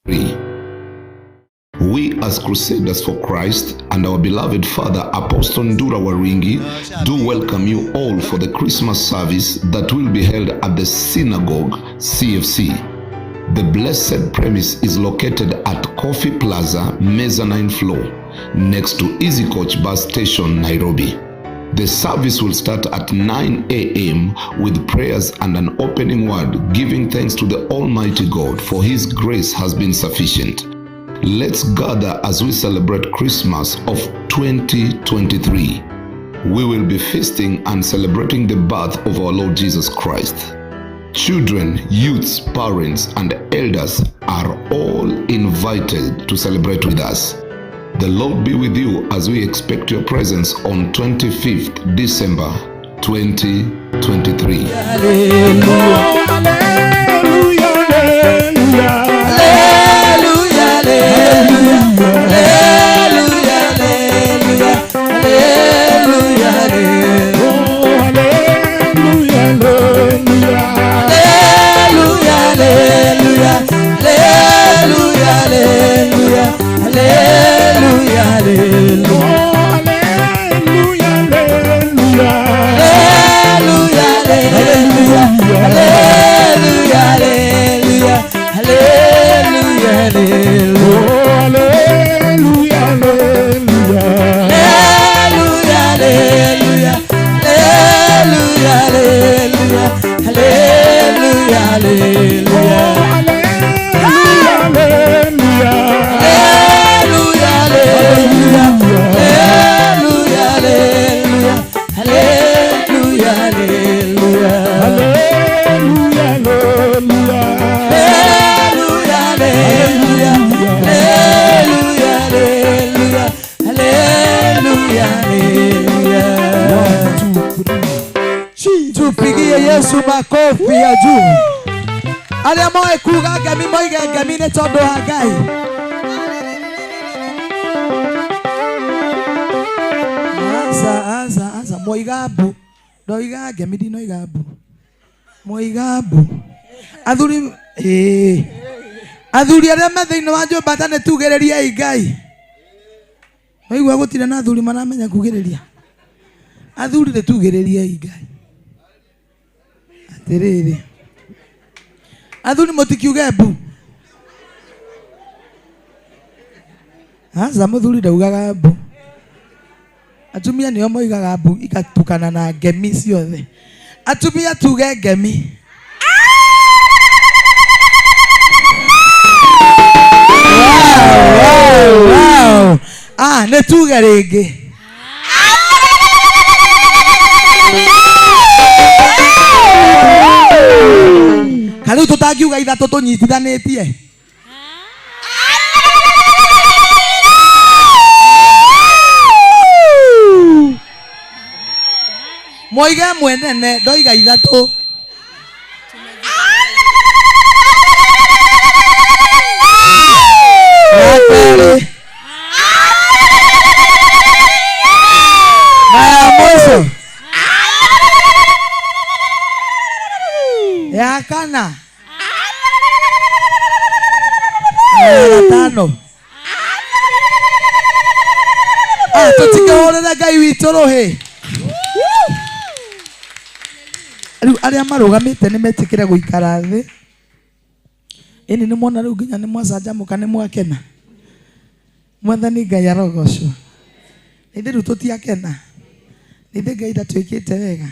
3. We as Crusaders for Christ and our beloved Father Apostle Ndura Waruingi do welcome you all for the Christmas service that will be held at the Synagogue CFC. The blessed premise is located at Coffee Plaza, Mezzanine Floor, next to Easy Coach Bus Station, Nairobi. The service will start at 9 a.m. with prayers and an opening word, giving thanks to the Almighty God for His grace has been sufficient. Let's gather as we celebrate Christmas of 2023. We will be feasting and celebrating the birth of our Lord Jesus Christ. Children, youths, parents, and elders are all invited to celebrate with us. The Lord be with you as we expect your presence on 25th December 2023. Hallelujah, hallelujah, Hallelujah, hallelujah, hallelujah, hallelujah, hallelujah. Oh, hallelujah, hallelujah. Hallelujah, hallelujah, hallelujah, hallelujah, hallelujah, hallelujah. Oh, hallelujah, hallelujah. Hallelujah, hallelujah, hallelujah, hallelujah, hallelujah, hallelujah. Oh, hallelujah, hallelujah. Hallelujah, hallelujah, hallelujah, hallelujah, hallelujah, hallelujah. Oh, hallelujah, hallelujah. Hallelujah, hallelujah, hallelujah, hallelujah, hallelujah, hallelujah. Hallelujah, hallelujah. Hallelujah, hallelujah, hallelujah, hallelujah, hallelujah, hallelujah. One, two, three. Tupigie Yesu makofi ya juu. Arĩa moĩ kuga ngemi moige ngemi nĩ tondũ wa Ngai. Aca, aca, aca, moiga mbu. Ndoiga ngemi, ndinoiga mbu. Moiga mbu. Athuri, ĩĩ. Athuri arĩa me thĩinĩ wa nyũmba ta nĩ tugĩrĩriei Ngai. Waigua gũtirĩ na athuri maramenya kugĩrĩria. Athuri nĩ tugĩrĩriei Ngai. Atĩrĩrĩ. Athuri mũtikiuge mbu. Aca, mũthuri ndaugaga mbu. Atumia nĩo moigaga mbu ikatukana na ngemi ciothe. Atumia tuge ngemi. Wow, wow. Ah, nĩ tuge rĩngĩ. Karĩu tũtangiuga ithatũ tũnyitithanĩtie. Moiga ĩmwe nene, ndoiga ithatũ. Ya kerĩ. Na ya mũico. Ya kana. Na ya gatano. Ah, tũtikĩhũrĩre Ngai witũ rũhĩ. Rĩu arĩa marũgamĩte nĩ metĩkĩre gũikara thĩ. Ĩni nĩ mwona rĩu nginya nĩ mwacanjamũka, nĩ mwakena. Mwathani Ngai arogocwo. Ithuĩ rĩu tũtiakena. Ithuĩ Ngai ndatwĩkĩte wega.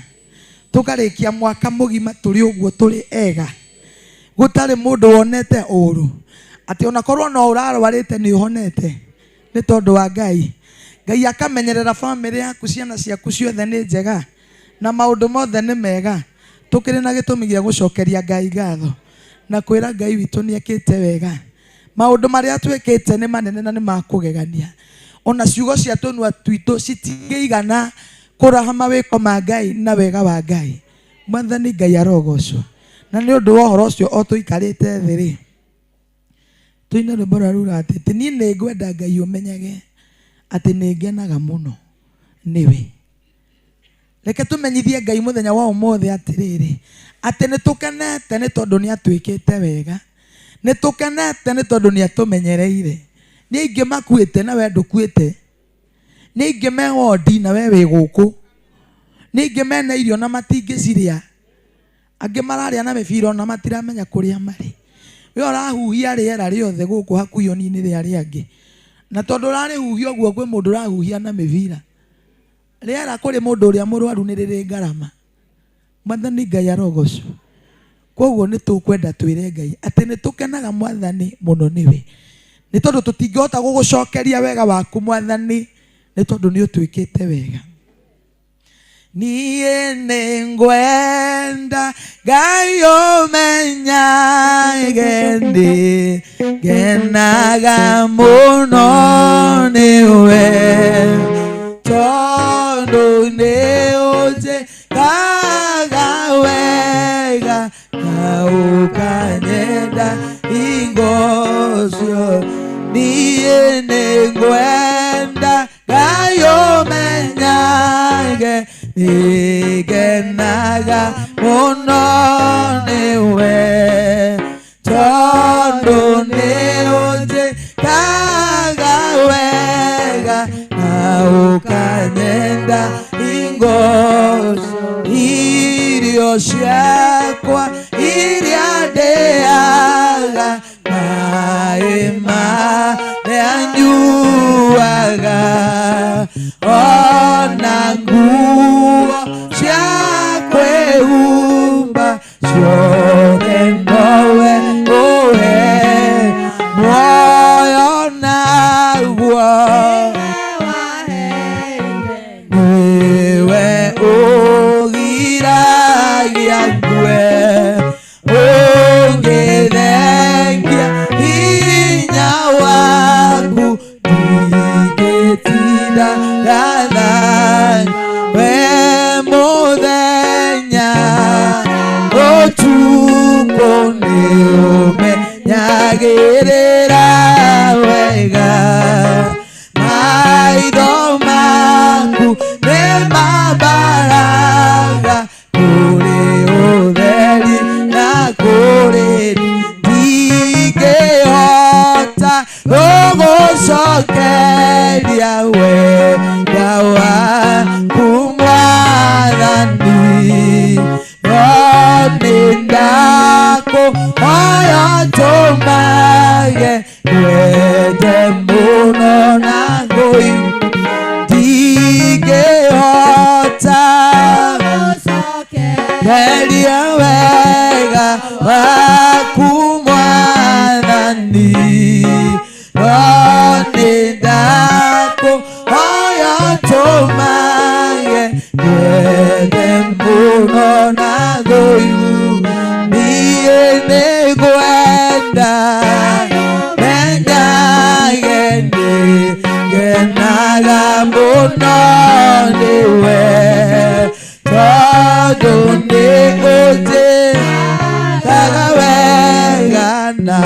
Tũkarĩkia mwaka mũgima tũrĩ ũguo tũrĩ ega. Gũtarĩ mũndũ wonete ũru. Atĩ onakorwo no ũrarwarĩte nĩ ũhonete. Nĩ tondũ wa Ngai. Ngai akamenyerera bamĩrĩ yaku, ciana ciaku ciothe nĩ njega. Na maũndũ mothe nĩ mega. Tũkĩrĩ na gĩtũmi gĩa gũcokeria Ngai ngatho. Na kwĩra Ngai witũ nĩ ekĩte wega. Maũndũ marĩa twĩkĩte nĩ manene na nĩ ma kũgegania. Ona ciugo cia tũnua twitũ citingĩigana kũraha mawĩko ma Ngai na wega wa Ngai. Mwathani Ngai arogocwo. Na nĩ ũndũ wa ũhoro ũcio o tũikarĩte thĩ rĩ, tũine rwĩmbo rũrĩa rugaga atĩ niĩ nĩ ngwenda Ngai ũmenyage atĩ nĩ ngenaga mũno nĩwe. Reke tũmenyithie Ngai mũthenya wa ũmũthĩ atĩrĩrĩ, atĩ nĩ tũkenete nĩ tondũ nĩ atwĩkĩte wega. Nĩ tũkenete nĩ tondũ nĩ atũmenyereire. Nĩ aingĩ makuĩte na we ndũkuĩte. Nĩ aingĩ me wondi na we wĩ gũkũ. Nĩ aingĩ mena irio na matingĩcirĩa. Angĩ mararĩa na mĩbira ona matiramenya kũrĩa marĩ. We ũrahuhia rĩera rĩothe gũkũ hakuhĩ oni-inĩ rĩa arĩa angĩ. Na tondũ ũrarĩhuhia ũguo kwĩ mũndũ ũrahuhia na mĩbira. Rĩera kũrĩ mũndũ ũrĩa mũrwaru nĩ rĩrĩ ngarama. Mwathani Ngai arogocwo. Koguo nĩ tũkwenda twĩre Ngai atĩ nĩ tũkenaga Mwathani mũno nĩwe. Nĩ tondũ tũtingĩhota gũgũcokeria wega waku Mwathani, nĩ tondũ nĩ ũtwĩkĩte wega. Niĩ nĩngwenda Ngai ũmenyage ndĩ ngenaga mũno nĩwe, tondũ nĩ ũnjĩkaga wega na ũkanyenda hingo ciothe. Niĩ nĩngwenda Ngai ũmenyage nĩngenaga mũno nĩwe, tondũ nĩ ũnjĩkaga wega na ũkanyenda hingo ciothe. Irio ciakwa iria ndĩaga, maĩ marĩa nyuaga, ona nguo cia kwĩhumba ciothe nowe ũhe. Muoyo naguo nĩwe ũgiragia ngue, ũngĩthengia hinya waku ndingĩtinda ngathani. We mũthenya ũtukũ nĩũmenyagĩrĩra wega, maitho maku nĩmambaraga kũrĩ ũtheri na kũrĩ ndingĩhota gũgũcokeria wega waku Mwathani, no nĩ ndakũhoya ũtũmage ngwende mũno na ngũi ndingĩhota geria wega waku Mwathani, no nĩ ndakũhoya ũtũmage ngwende mũno na ngũi. Niĩ nĩngwenda menyage nĩngenaga mũno nĩwe, tondũ nĩ ũnjĩkaga wega na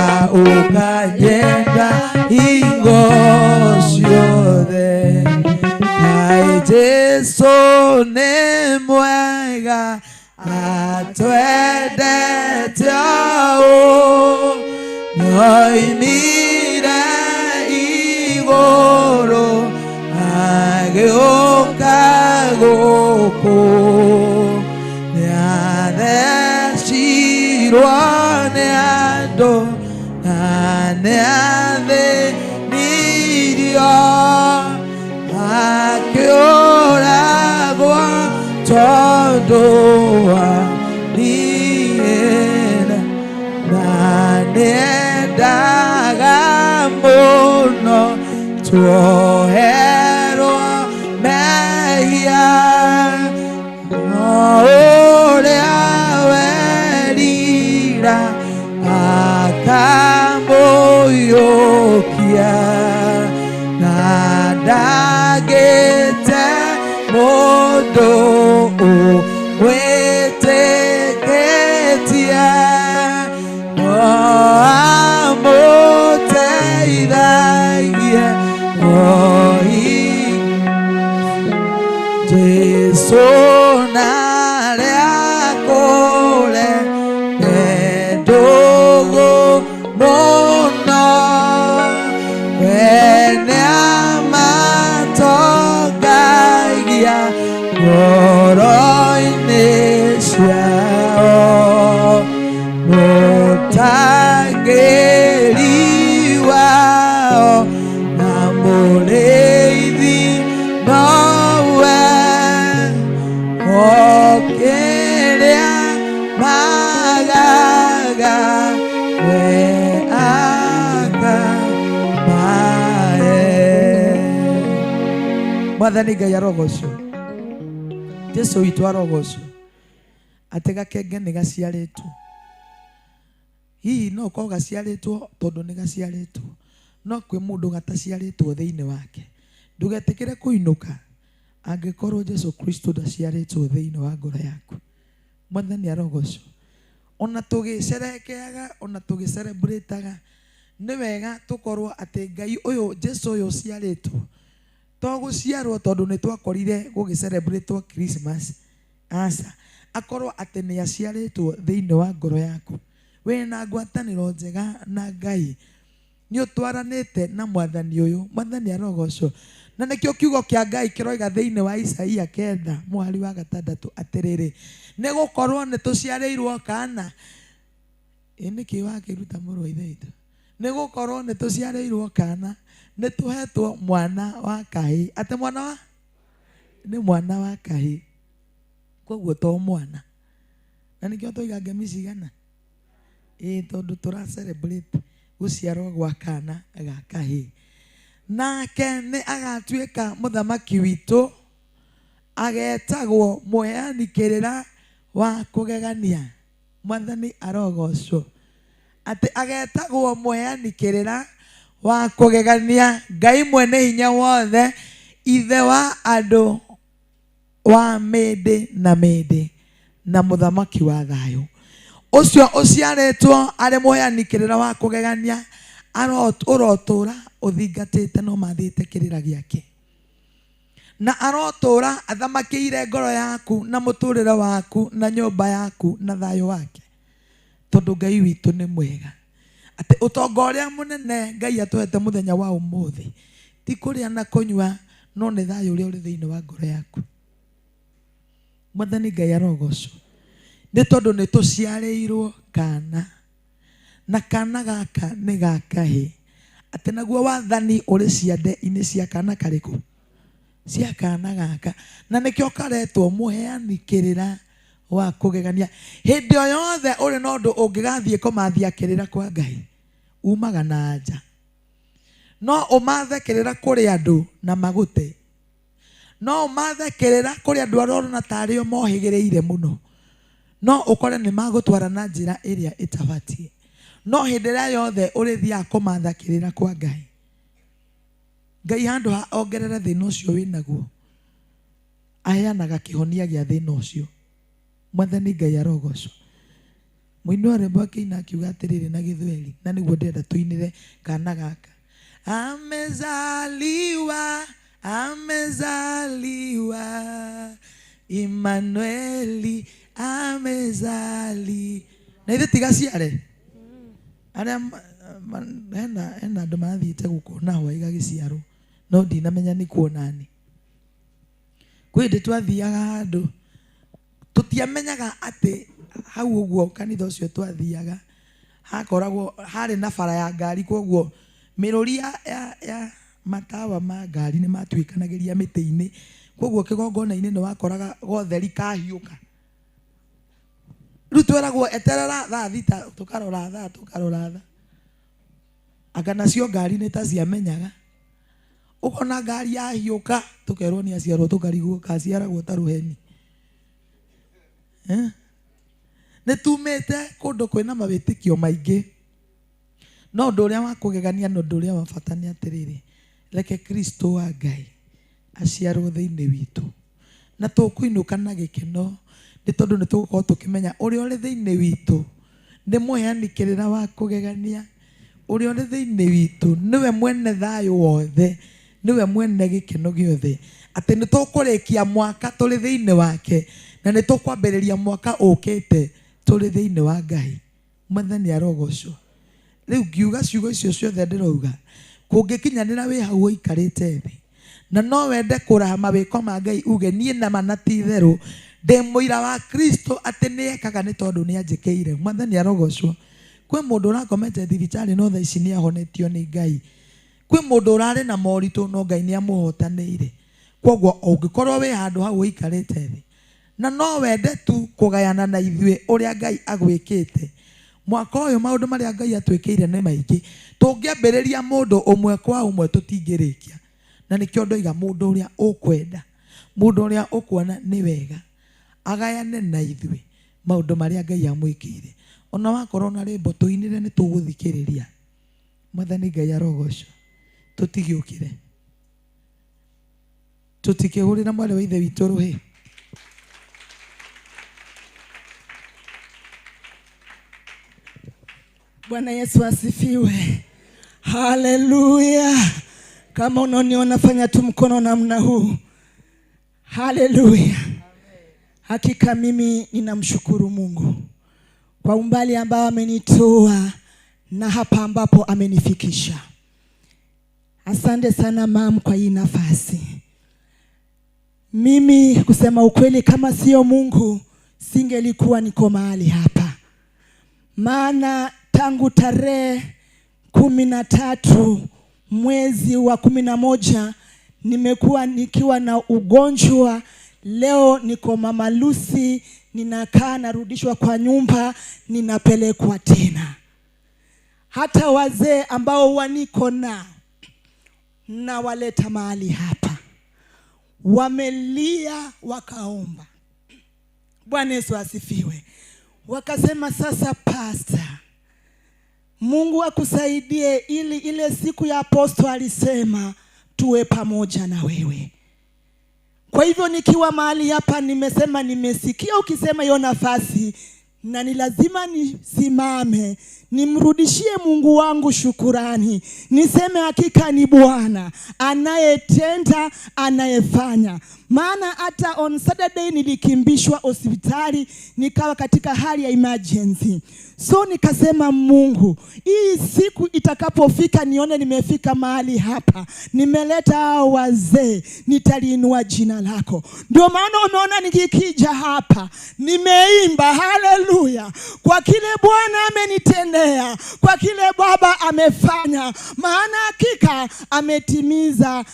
ũkanyenda hingo ciothe. Kaĩ Jesũ nĩ mwega atwendete ũũ, nĩoimire igũrũ agĩũka gũkũ, nĩathecirwo nĩ andũ na nĩathĩnirio, akĩũragwo tondũ wa niĩ na nĩendaga mũno tuoherwo mehia, o ũrĩa werira akamũiyũkia, na ndagĩte mũndũ ũmwĩtĩkĩtie, no amũteithagie Jesũ narĩa kũre ndũgũ mũno. Mũrangĩri wao na mũrĩithi nowe, o kĩrĩa magaga we akamahe. Mwathani Ngai arogocwo, Jesu witũ arogocwo, atĩ gakenge nĩ gaciarĩtwo. Hihi no ũkorwo gaciarĩtwo tondũ nĩ gaciarĩtwo, no kwĩ mũndũ gataciarĩtwo thĩinĩ wake. Ndũgetĩkĩre kũinũka angĩkorwo Jesu Kristo ndaciarĩtwo thĩinĩ wa ngoro yaku. Mwathani arogocwo. Ona tũgĩcerekeaga, ona tũgĩcerebrataga, nĩ wega tũkorwo atĩ Ngai ũyũ, Jesu ũyũ ũciarĩtwo, to gũciarwo tondũ nĩ twakorire gũgĩcerebratwo Christmas. Aca, akorwo atĩ nĩ aciarĩtwo thĩinĩ wa ngoro yaku. Wĩna ngwatanĩro njega na Ngai, nĩ ũtwaranĩte na mwathani ũyũ. Mwathani arogocwo. Na nĩkĩo kiugo kĩa Ngai kĩroiga thĩinĩ wa Isaia 9:6 atĩrĩrĩ, nĩ gũkorwo nĩ tũciarĩirwo kana. Ĩ nĩkĩ wakĩruta mũrũ wa ithe witũ? Nĩ gũkorwo nĩ tũciarĩirwo kana, nĩ tũhetwo mwana wa kahĩĩ. Atĩ mwana wa? Nĩ mwana wa kahĩĩ. Koguo to mwana. Na nĩkĩo twoiga ngemi cigana? Ĩ tondũ tũra celebrate gũciarwo gwa kana ga kahĩĩ. Nake nĩ agatuĩka mũthamaki witũ, agetagwo mũheani kĩrĩra wa kũgegania. Mwathani arogocwo. Atĩ agetagwo mũheani kĩrĩra wa kũgegania, Ngai mwene hinya wothe, ithe wa andũ wa mĩndĩ na mĩndĩ, na mũthamaki wa thayũ. Ũcio ũciarĩtwo arĩ mũheani kĩrĩra wa kũgegania, ũrotũra ũthingatĩte na ũmathĩte kĩrĩra gĩake. Na arotũra athamakĩire ngoro yaku na mũtũrĩre waku na nyũmba yaku na thayũ wake. Tondũ Ngai witũ nĩ mwega. Atĩ ũtonga ũrĩa mũnene Ngai atũhete mũthenya wa ũmũthĩ ti kũrĩa na kũnyua, no nĩ thayũ ũrĩa ũrĩ thĩinĩ wa ngoro yaku. Mwathani Ngai arogocwo. Nĩ tondũ nĩ tũciarĩirwo kana, na kana gaka nĩ ga kahĩĩ. Atĩ naguo wathani ũrĩ ciande-inĩ cia kana karĩkũ? Cia kana gaka. Na nĩkĩo karetwo mũheani kĩrĩra wa kũgegania. Hĩndĩ o yothe ũrĩ na ũndũ ũngĩgathiĩ kũmathia kĩrĩra kwa Ngai, umaga na nja. No ũmathe kĩrĩra kũrĩ andũ na magũte. No ũmathe kĩrĩra kũrĩ andũ arĩa ũrona tarĩ o mohĩgĩrĩire mũno, no ũkore nĩ magũtwara na njĩra ĩrĩa ĩtabatiĩ. No hĩndĩ ĩrĩa yothe ũrĩthiaga kũmatha kĩrĩra kwa Ngai, Ngai handũ ha ongerere thĩna ũcio wĩnaguo, aheanaga kĩhonia gĩa thĩna ũcio. Mwathani Ngai arogocwo. Mũini wa rwĩmbo akĩina akiuga atĩrĩrĩ na Gĩthweri, na nĩguo ndĩrenda tũinĩre kana gaka. Amezaliwa, amezaliwa, Immanueli amezali. Na ithe tigaciare. Arĩa hena andũ mathiĩte gũkona hwaĩ gagĩciarwo, no ndinamenya nĩ kuonani. Kwĩ hĩndĩ twathiaga handũ, tũtiamenyaga atĩ hau ũguo kanitha ũcio twathiaga hakoragwo harĩ na bara ya ngari, koguo mĩrũri ya matawa ma ngari nĩ matuĩkanagĩria mĩtĩ-inĩ, koguo kĩgongona-inĩ nĩ wakoraga gotheri kahiũka. Rĩu tweragwo eterera thaa 6, tũkarora thaa, tũkarora thaa. Anga nacio ngari nĩ ta ciamenyaga. Ũkona ngari yahiũka, tũkerwo nĩ aciarwo, tũkarigwo kaciaragwo ta rũheni. Nĩ tumĩte kũndũ kwĩna mawĩtĩkio maingĩ. No ũndũ ũrĩa wa kũgegania na ũndũ ũrĩa wa bata nĩ atĩrĩrĩ, reke Kristo wa Ngai aciarwo thĩinĩ witũ. Na tũkũinũka na gĩkeno nĩ tondũ nĩ tũgũkorwo tũkĩmenya ũrĩa ũrĩ thĩinĩ witũ nĩ mũheani kĩrĩra wa kũgegania, ũrĩa ũrĩ thĩinĩ witũ nĩwe mwene thayũ wothe, nĩwe mwene gĩkeno gĩothe. Atĩ nĩ tũkũrĩkia mwaka tũrĩ thĩinĩ wake, na nĩ tũkwambĩrĩria mwaka ũkĩte tũrĩ thĩinĩ wa Ngai. Mwathani arogocwo. Rĩu ngiuga ciugo icio ciothe ndĩrauga, kũngĩkinyanĩra wĩ hau ũikarĩte thĩ, na no wende kũraha mawĩko ma Ngai uge niĩ nama na ti itherũ ndĩ mũira wa Kristo atĩ nĩ ekaga nĩ tondũ nĩ anjĩkĩire. Mwathani arogocwo. Kwĩ mũndũ ũrakomete thibitarĩ no thaa ici nĩ ahonetio nĩ Ngai. Kwĩ mũndũ ũrarĩ na moritũ no Ngai nĩ amũhotanĩire. Kwoguo ũngĩkorwo wĩ handũ hau ũikarĩte thĩ na no wende tu kũgayana na ithuĩ ũrĩa Ngai agwĩkĩte, mwaka ũyũ maũndũ marĩa Ngai atwĩkĩire nĩ maingĩ. Tũngĩambĩrĩria mũndũ ũmwe kwa ũmwe tũtingĩrĩkia. Na nĩkĩo ndoiga mũndũ ũrĩa ũkwenda, mũndũ ũrĩa ũkuona nĩ wega agayane na ithuĩ maũndũ marĩa Ngai amwĩkĩire. Ona wakorwo na rwĩmbo tũinĩre nĩ tũgũthikĩrĩria. Mwathani Ngai arogocwo. Tũtigĩũkĩre, tũtikĩhũrĩra mwarĩ wa ithe witũ rũhĩ. Bwana Yesu asifiwe. Haleluya. Kama unaniona fanya tu mkono namna huu. Haleluya. Hakika mimi ninamshukuru Mungu kwa umbali ambao amenitoa na hapa ambapo amenifikisha. Asante sana mam kwa hii nafasi. Mimi kusema ukweli, kama sio Mungu singelikuwa niko mahali hapa. Maana tangu tarehe 13 mwezi wa 11 nimekuwa nikiwa na ugonjwa. Leo niko Mama Lucy, ninakaa narudishwa kwa nyumba, ninapelekwa tena. Hata wazee ambao waniko nao nawaleta mahali hapa, wamelia wakaomba. Bwana Yesu asifiwe. Wakasema sasa pastor, Mungu akusaidie ili ile siku ya apostle alisema tuwe pamoja na wewe. Kwa hivyo nikiwa mahali hapa nimesema, nimesikia ukisema hiyo nafasi, na ni lazima nisimame nimrudishie Mungu wangu shukurani. Niseme hakika ni Bwana anayetenda, anayefanya. Maana hata on Saturday nilikimbishwa hospitali, nikawa katika hali ya emergency. So nikasema Mungu, hii siku itakapofika nione nimefika mahali hapa, nimeleta hao wazee, nitaliinua jina lako. Ndio maana umeona nikikija hapa nimeimba haleluya kwa kile Bwana amenitendea, kwa kile Baba amefanya. Maana hakika ametimiza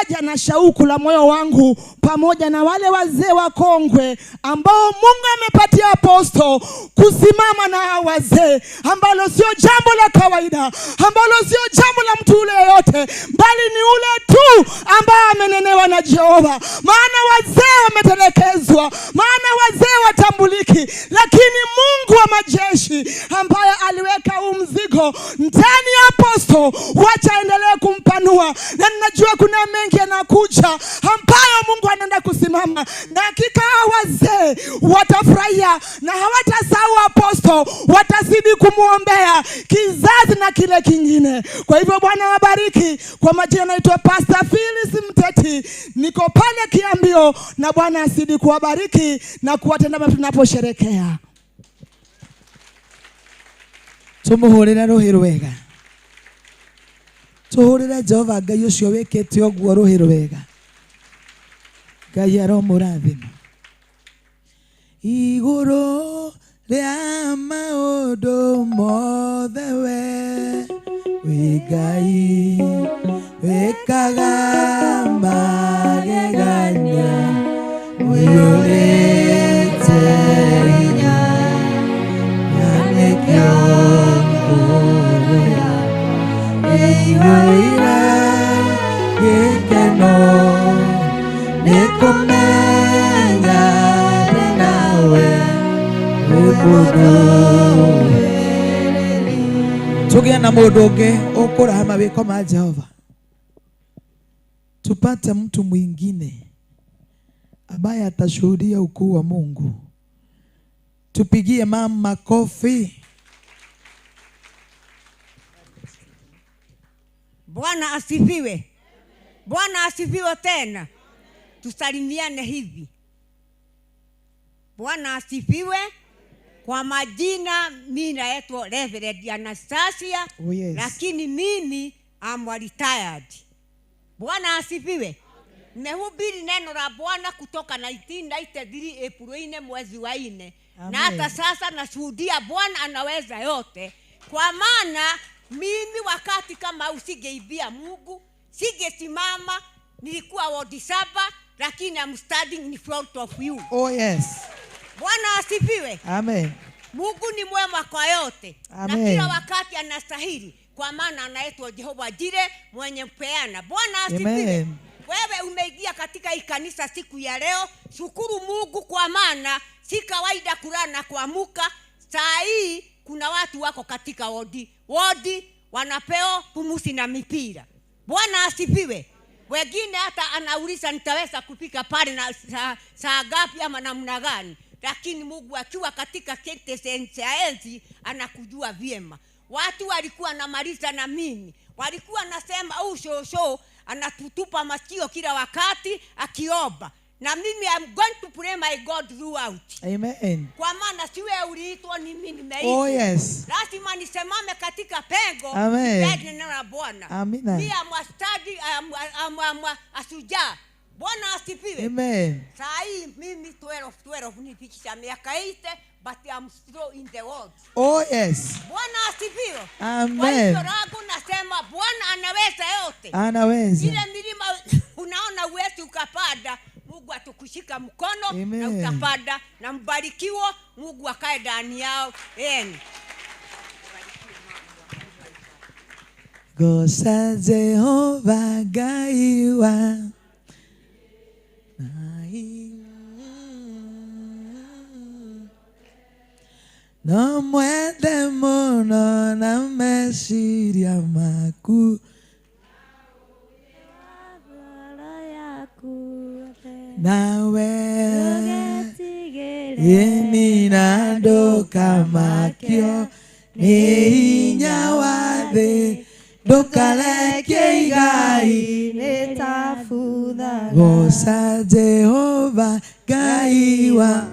aja na shauku la moyo wangu, pamoja na wale wazee wakongwe ambao Mungu amepatia aposto kusimama na wazee, ambalo sio jambo la kawaida, ambalo sio jambo la mtu ule yeyote, bali ni ule tu ambaye amenenewa na Jehova. Maana wazee wametelekezwa, maana wazee watambuliki, lakini Mungu wa majeshi ambaye aliweka huu mzigo ndani ya aposto, wacha endelee kumpanua. Na ninajua kuna mengi yanakuja ambayo Mungu anaenda kusimama, na hakika wazee watafurahia na hawatasahau aposto, watazidi kumuombea kizazi na kile kingine. Kwa hivyo Bwana wabariki. Kwa majina naitwa Pastor Phyllis Mteti, niko pale Kiambio, na Bwana azidi kuwabariki na kuwatenda mema tunaposherekea. Tumuhurire ruhi rwega. Tuhurire Jehova Ngai ucio wikite uguo ruhi rwega. Ngai aromurathima. Iguru ria maundu mothe we wi Ngai wikaga magegania wiyũrĩte hinya na nĩkĩo ngoro yakwa ĩiyũire gĩkeno nĩ kũmenya ndĩ nawe wĩ mũndũ. Tũgĩe na mũndũ ũngĩ ũkũraha mawĩko ma Jehova. Tupate mtu mwingine ambaye atashuhudia ukuu wa Mungu. Tupigie mama makofi. Bwana asifiwe. Bwana asifiwe tena. Tusalimiane hivi. Bwana asifiwe. Kwa majina mimi naitwa Reverend Anastasia. Oh, yes. Lakini mimi am retired. Bwana asifiwe. Nimehubiri neno la Bwana kutoka 1993 April 4 mwezi wa 4. Na hata sasa nashuhudia Bwana anaweza yote. Kwa maana mimi wakati kama usingeibia Mungu, singesimama, nilikuwa wodi 7, lakini I'm standing in front of you. Oh yes. Bwana asifiwe. Amen. Mungu ni mwema kwa yote. Amen. Na kila wakati anastahili, kwa maana anaitwa Jehova Jireh, mwenye kupeana. Bwana asifiwe. Amen. Wewe umeingia katika hii kanisa siku ya leo, shukuru Mungu kwa maana si kawaida kulala na kuamuka. Saa hii kuna watu wako katika wodi, wodi wanapewa pumusi na mipira. Bwana asifiwe. Wengine hata anauliza nitaweza kufika pale na saa ngapi ama namna gani, lakini Mungu akiwa katika kiti cha enzi anakujua vyema. Watu walikuwa wanamaliza na mimi, walikuwa nasema huyu shosho anatutupa masikio kila wakati akiomba, na mimi I'm going to pray my God throughout. Amen. Kwa maana si wewe uliitwa, ni mimi nimeitwa. Oh yes. Lazima nisimame katika pengo. Amen. Nipende neno la Bwana. Amina. Mimi am a study, am a shujaa. Bwana asifiwe. Amen. Saa hii mimi 12 nifikisha miaka 8, but I'm still in the world. Oh yes. Bwana asifiwe. Amen. Kwa hivyo langu nasema Bwana anaweza yote. Anaweza. Ile milima unaona uwezi ukapanda, Mungu atakushika mkono. Amen. Na utapanda na mbarikiwa, Mungu akae ndani yao. Amen. Gosa Jehova gaiwa. No mwende muno na meciria maku. Nawe ĩni na ndũkamakio nĩ hinya wa thĩ, ndũkareke igai Goca Jehova Ngai wa.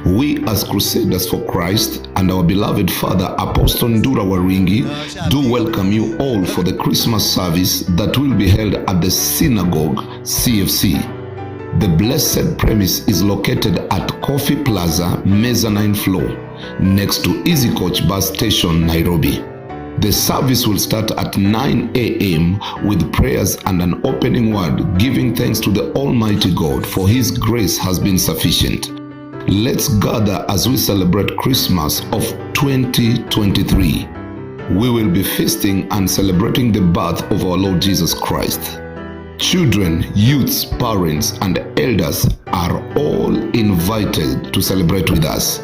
We as Crusaders for Christ and our beloved Father Apostle Ndura Waruinge do welcome you all for the Christmas service that will be held at the Synagogue CFC. The blessed premise is located at Coffee Plaza, Mezzanine Floor, next to Easy Coach Bus Station, Nairobi. The service will start at 9 a.m. with prayers and an opening word, giving thanks to the Almighty God for His grace has been sufficient. Let's gather as we celebrate Christmas of 2023. We will be feasting and celebrating the birth of our Lord Jesus Christ. Children, youths, parents, and elders are all invited to celebrate with us.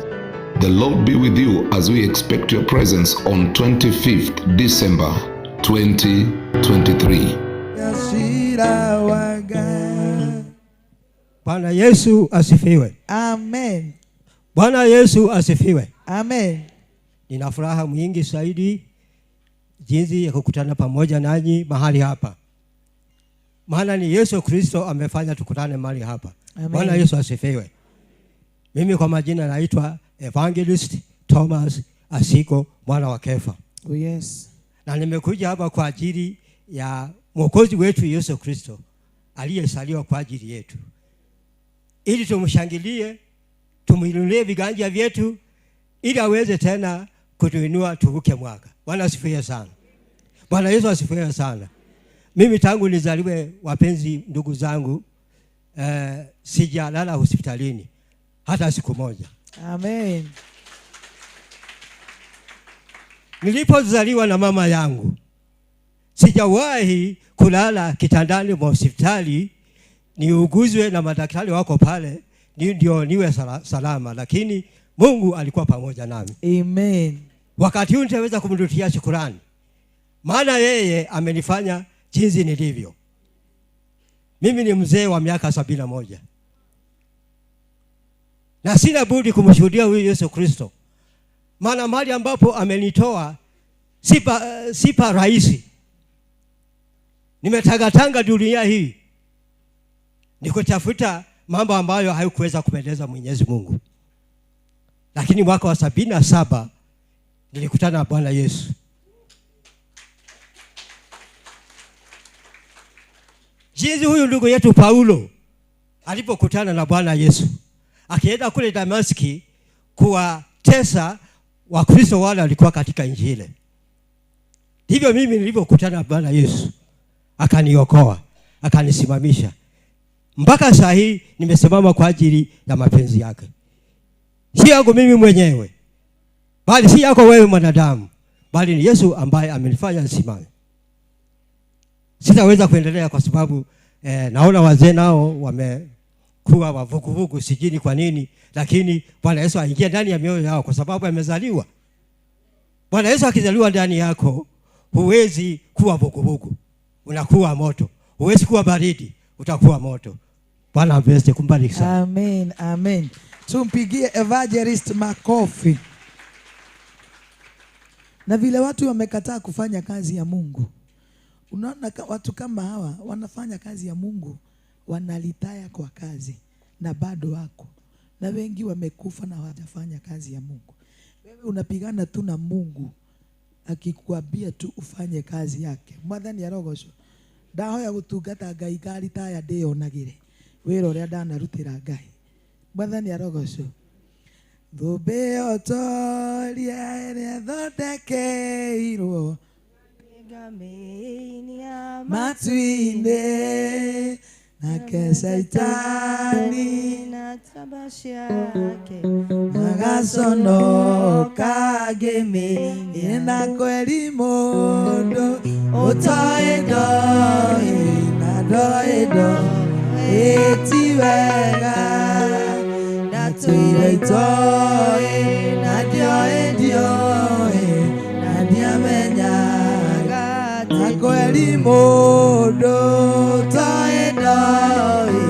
The Lord be with you as we expect your presence on 25th December 2023. Bwana Yesu asifiwe. Amen. Bwana Yesu asifiwe. Amen. Nina furaha mwingi zaidi jinsi ya kukutana pamoja nanyi mahali hapa. Maana ni Yesu Kristo amefanya tukutane mahali hapa. Amen. Bwana Yesu asifiwe. Mimi kwa majina naitwa Evangelist Thomas Asiko mwana wa Kefa. Oh yes. Na nimekuja hapa kwa ajili ya Mwokozi wetu Yesu Kristo aliyesaliwa kwa ajili yetu, ili tumshangilie, tumuinulie viganja vyetu ili aweze tena kutuinua tuvuke mwaka. Bwana asifiwe sana. Bwana Yesu asifiwe sana. Mimi tangu nizaliwe, wapenzi ndugu zangu, sijalala hospitalini hata siku moja. Amen. Nilipozaliwa na mama yangu sijawahi kulala kitandani mwa hospitali niuguzwe na madaktari wako pale ndio niwe salama, lakini Mungu alikuwa pamoja nami. Amen. Wakati huu nitaweza kumrudia shukrani, maana yeye amenifanya jinsi nilivyo. Mimi ni mzee wa miaka 71. Na sina budi kumshuhudia huyu Yesu Kristo. Maana mahali ambapo amenitoa sipa rahisi. Nimetangatanga dunia hii nikutafuta mambo ambayo haikuweza kupendeza Mwenyezi Mungu. Lakini mwaka wa 77 nilikutana na Bwana Yesu. Jinsi huyu ndugu yetu Paulo alipokutana na Bwana Yesu, akienda kule Damaski kuwatesa Wakristo wale walikuwa katika nchi ile. Ndivyo mimi nilivyokutana na Bwana Yesu, akaniokoa, akanisimamisha. Mpaka saa hii nimesimama kwa ajili ya mapenzi yake. Si yangu mimi mwenyewe, bali si yako wewe mwanadamu, bali ni Yesu ambaye amenifanya nisimame. Sitaweza kuendelea kwa sababu naona wazee nao wamekuwa wavuguvugu, sijui kwa nini, lakini Bwana Yesu aingie ndani ya mioyo yao kwa sababu amezaliwa. Bwana Yesu akizaliwa ndani yako, huwezi kuwa vuguvugu, unakuwa moto. Huwezi kuwa baridi, utakuwa moto. Bwana aweze kumbariki sana. Amen, amen. Tumpigie evangelist makofi. Na vile watu wamekataa kufanya kazi ya Mungu. Unaona watu kama hawa wanafanya kazi ya Mungu, wanalitaya kwa kazi na bado wako. Na wengi wamekufa na hawajafanya kazi ya Mungu. Wewe unapigana tu na Mungu akikuambia tu ufanye kazi yake. Mwathani arogocwo. Ndahoya gutungata Ngai ngaritaya ndiyonagire wira uria ndanarutira Ngai. Mwathani arogocwo. Thũmbĩ otoria ĩrĩa ĩthondekeirwo matu-inĩ, nake Shaitani na tabashi yake magaconoka ngĩmĩine na kweri mũndũ ũtoĩ ndoĩ na ndoĩ ndoĩ ti wega, ndatũire itoĩ na ndioĩ ndioĩ na ndiamenyaga, na kweri mũndũ ũtoĩ ndoĩ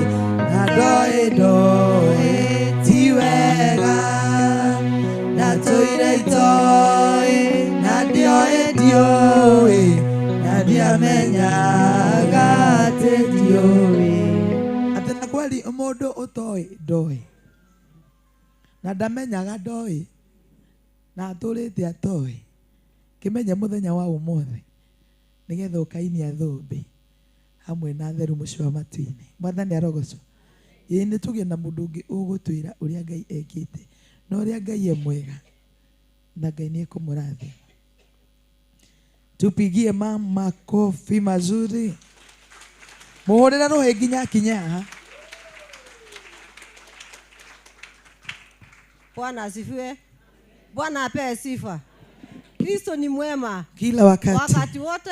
na ndoĩ ndoĩ ti wega, ndatũire itoĩ na ndioĩ ndioĩ na ndiamenyaga atĩ ndiũĩ. Atĩ na kweri mũndũ ũtoĩ ndoĩ na ndamenyaga ndoĩ na atũrĩte atoĩ, kĩmenye mũthenya wa ũmũthĩ nĩgetha ũkainia thũmbĩ hamwe na theru mũciĩ wa matu-inĩ. Mwathani arogocwo. Ĩĩ nĩ tũgĩe na mũndũ ũngĩ ũgũtwĩra ũrĩa Ngai ekĩte na ũrĩa Ngai e mwega na Ngai nĩ ekũmũrathima. Tupigie mama makofi mazuri. Muhũrĩre rũhĩ nginya akinye haha. Bwana asifiwe. Bwana apewe sifa. Kristo ni mwema kila wakati. Wakati wote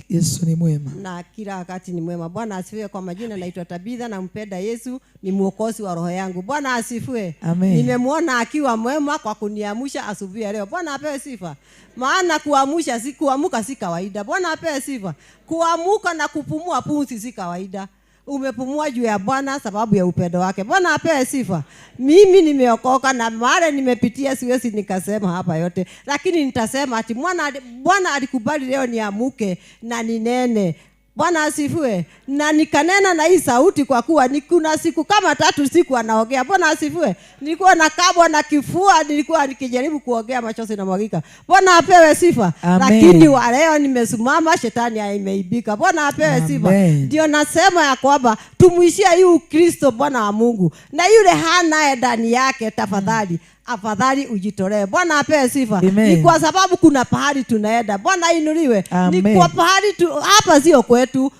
Yesu ni mwema. Na kila wakati ni mwema. Bwana asifiwe. Kwa majina naitwa Tabitha, nampenda Yesu, ni mwokozi wa roho yangu. Bwana asifiwe. Nimemuona akiwa mwema kwa kuniamsha asubuhi ya leo. Bwana apewe sifa. Maana kuamsha si kuamuka si kawaida. Bwana apewe sifa. Kuamuka na kupumua pumzi si kawaida. Umepumua juu ya Bwana sababu ya upendo wake. Bwana apewe sifa. Mimi nimeokoka na mara nimepitia, siwezi nikasema hapa yote, lakini nitasema ati Bwana alikubali leo niamuke na ninene. Bwana asifiwe. Na nikanena na hii sauti kwa kuwa ni kuna siku kama 3 siku anaongea. Bwana asifiwe. Nilikuwa nakabwa na kifua, nilikuwa nikijaribu kuongea machozi na mwagika. Bwana apewe sifa. Lakini wa leo nimesimama, shetani ameibika. Bwana apewe sifa. Ndio nasema ya kwamba tumuishie hii Ukristo Bwana wa Mungu. Na yule hana ndani yake, tafadhali afadhali ujitolee. Bwana apewe sifa. Ni kwa sababu kuna pahali tunaenda. Bwana inuliwe. Ni kwa pahali tu, hapa sio kwetu.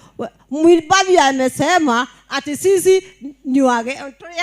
Mwimbaji amesema ati sisi ni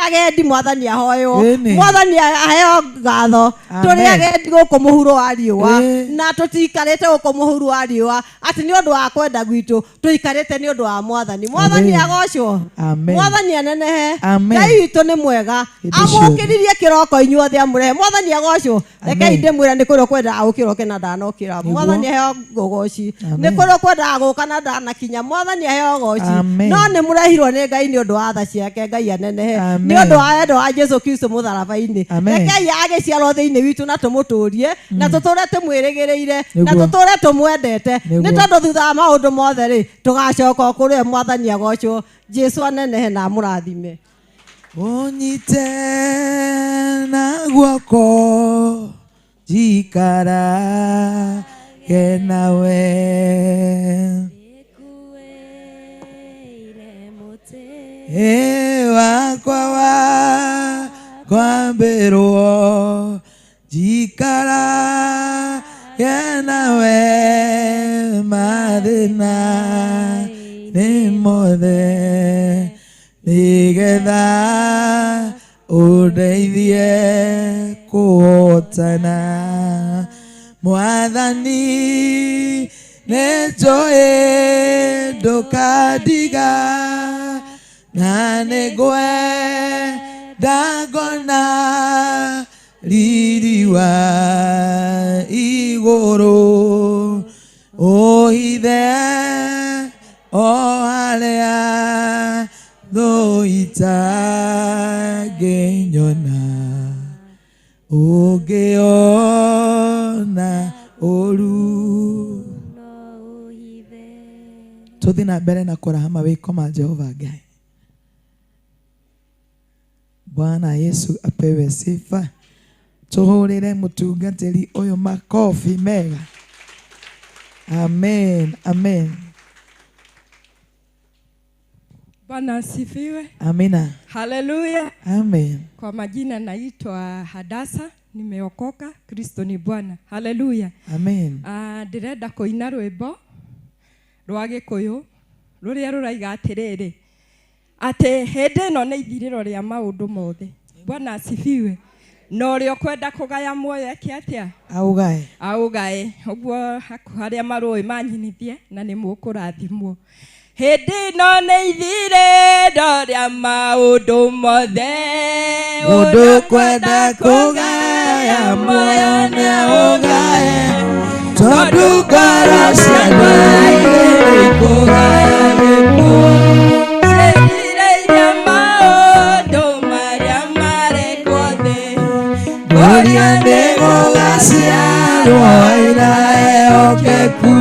agendi. Mwathani ahoywo, Mwathani aheo ngatho. Tũrĩ agendi gũkũ mũhuro wa riũa, na tũtiikarĩte gũkũ mũhuro wa riũa atĩ nĩ ũndũ wa kwenda gwitũ, tũikarĩte nĩ ũndũ wa Mwathani. Mwathani agocwo, Mwathani anenehe. Ngai witũ nĩ mwega, amũkĩririe kĩroko inyuothe amũrehe. Mwathani agocwo. Rekei ndĩmwĩre nĩ kũrĩa kwendaga gũkĩra ũke na ndanokĩra. Mwathani aheo ũgoci. Nĩ kũrĩa kwendaga gũka na ndanakinya. Mwathani aheo ũgoci. No nĩ mũrehirwo nĩ Ngai nĩ ũndũ wa tha ciake. Ngai anenehe. Nĩ ũndũ wa wendo wa Jesu Kristo mũtharaba-inĩ. Rekei agĩciarwo thĩinĩ witũ na tũmũtũrie na tũtũre tũmwĩrĩgĩrĩire na tũtũre tũmwendete, nĩ tondũ thutha wa maũndũ mothe rĩ tũgacoka kũrĩ Mwathani agocwo. Jesu anenehe na amũrathime. Ũnyite na guoko njikarage nawe, wakwa wa kwambĩrwo njikarage nawe mathĩna nĩ mothe nĩgetha ũndeithie kũhotana Mwathani nĩnjũĩ ndũkandiga na nĩngwenda ngona riri wa igũrũ ũhithe o harĩa thũ itangĩnyona ũngĩona ũru. Tũthiĩ na mbere na kũraha mawĩko ma Jehova Ngai. Bwana Yesu apewe sifa. Tuhurire mutungatĩri ũyũ makofi mega. Amen, amen. Bwana asifiwe. Amina. Haleluya. Amen. Kwa majina naitwa Hadasa, nimeokoka, Kristo ni Bwana. Haleluya. Amen. Ndĩrenda kũina rwĩmbo rwa Gĩkũyũ rũrĩa rũraiga atĩrĩrĩ atĩ hĩndĩ ĩno nĩ ithirĩro rĩa maũndũ mothe. Bwana asifiwe. Na ũrĩa ũkwenda kũgaya muoyo eke atĩa? Augae. Augae. Ũguo harĩa marũĩ manyinithie na nĩ mũkũrathimwo. Hĩndĩ ĩno nĩ ithirĩro rĩa maũndũ mothe. Mũndũ kwenda kũgaya muoyo nĩ augae. Tondũ ngoro cia andũ aingĩ nĩikũgaya gĩkuũ. Ciĩrirĩirie maũndũ marĩa marekwo thĩ. Ngũria nĩgũgaciarwo aira ehokeku.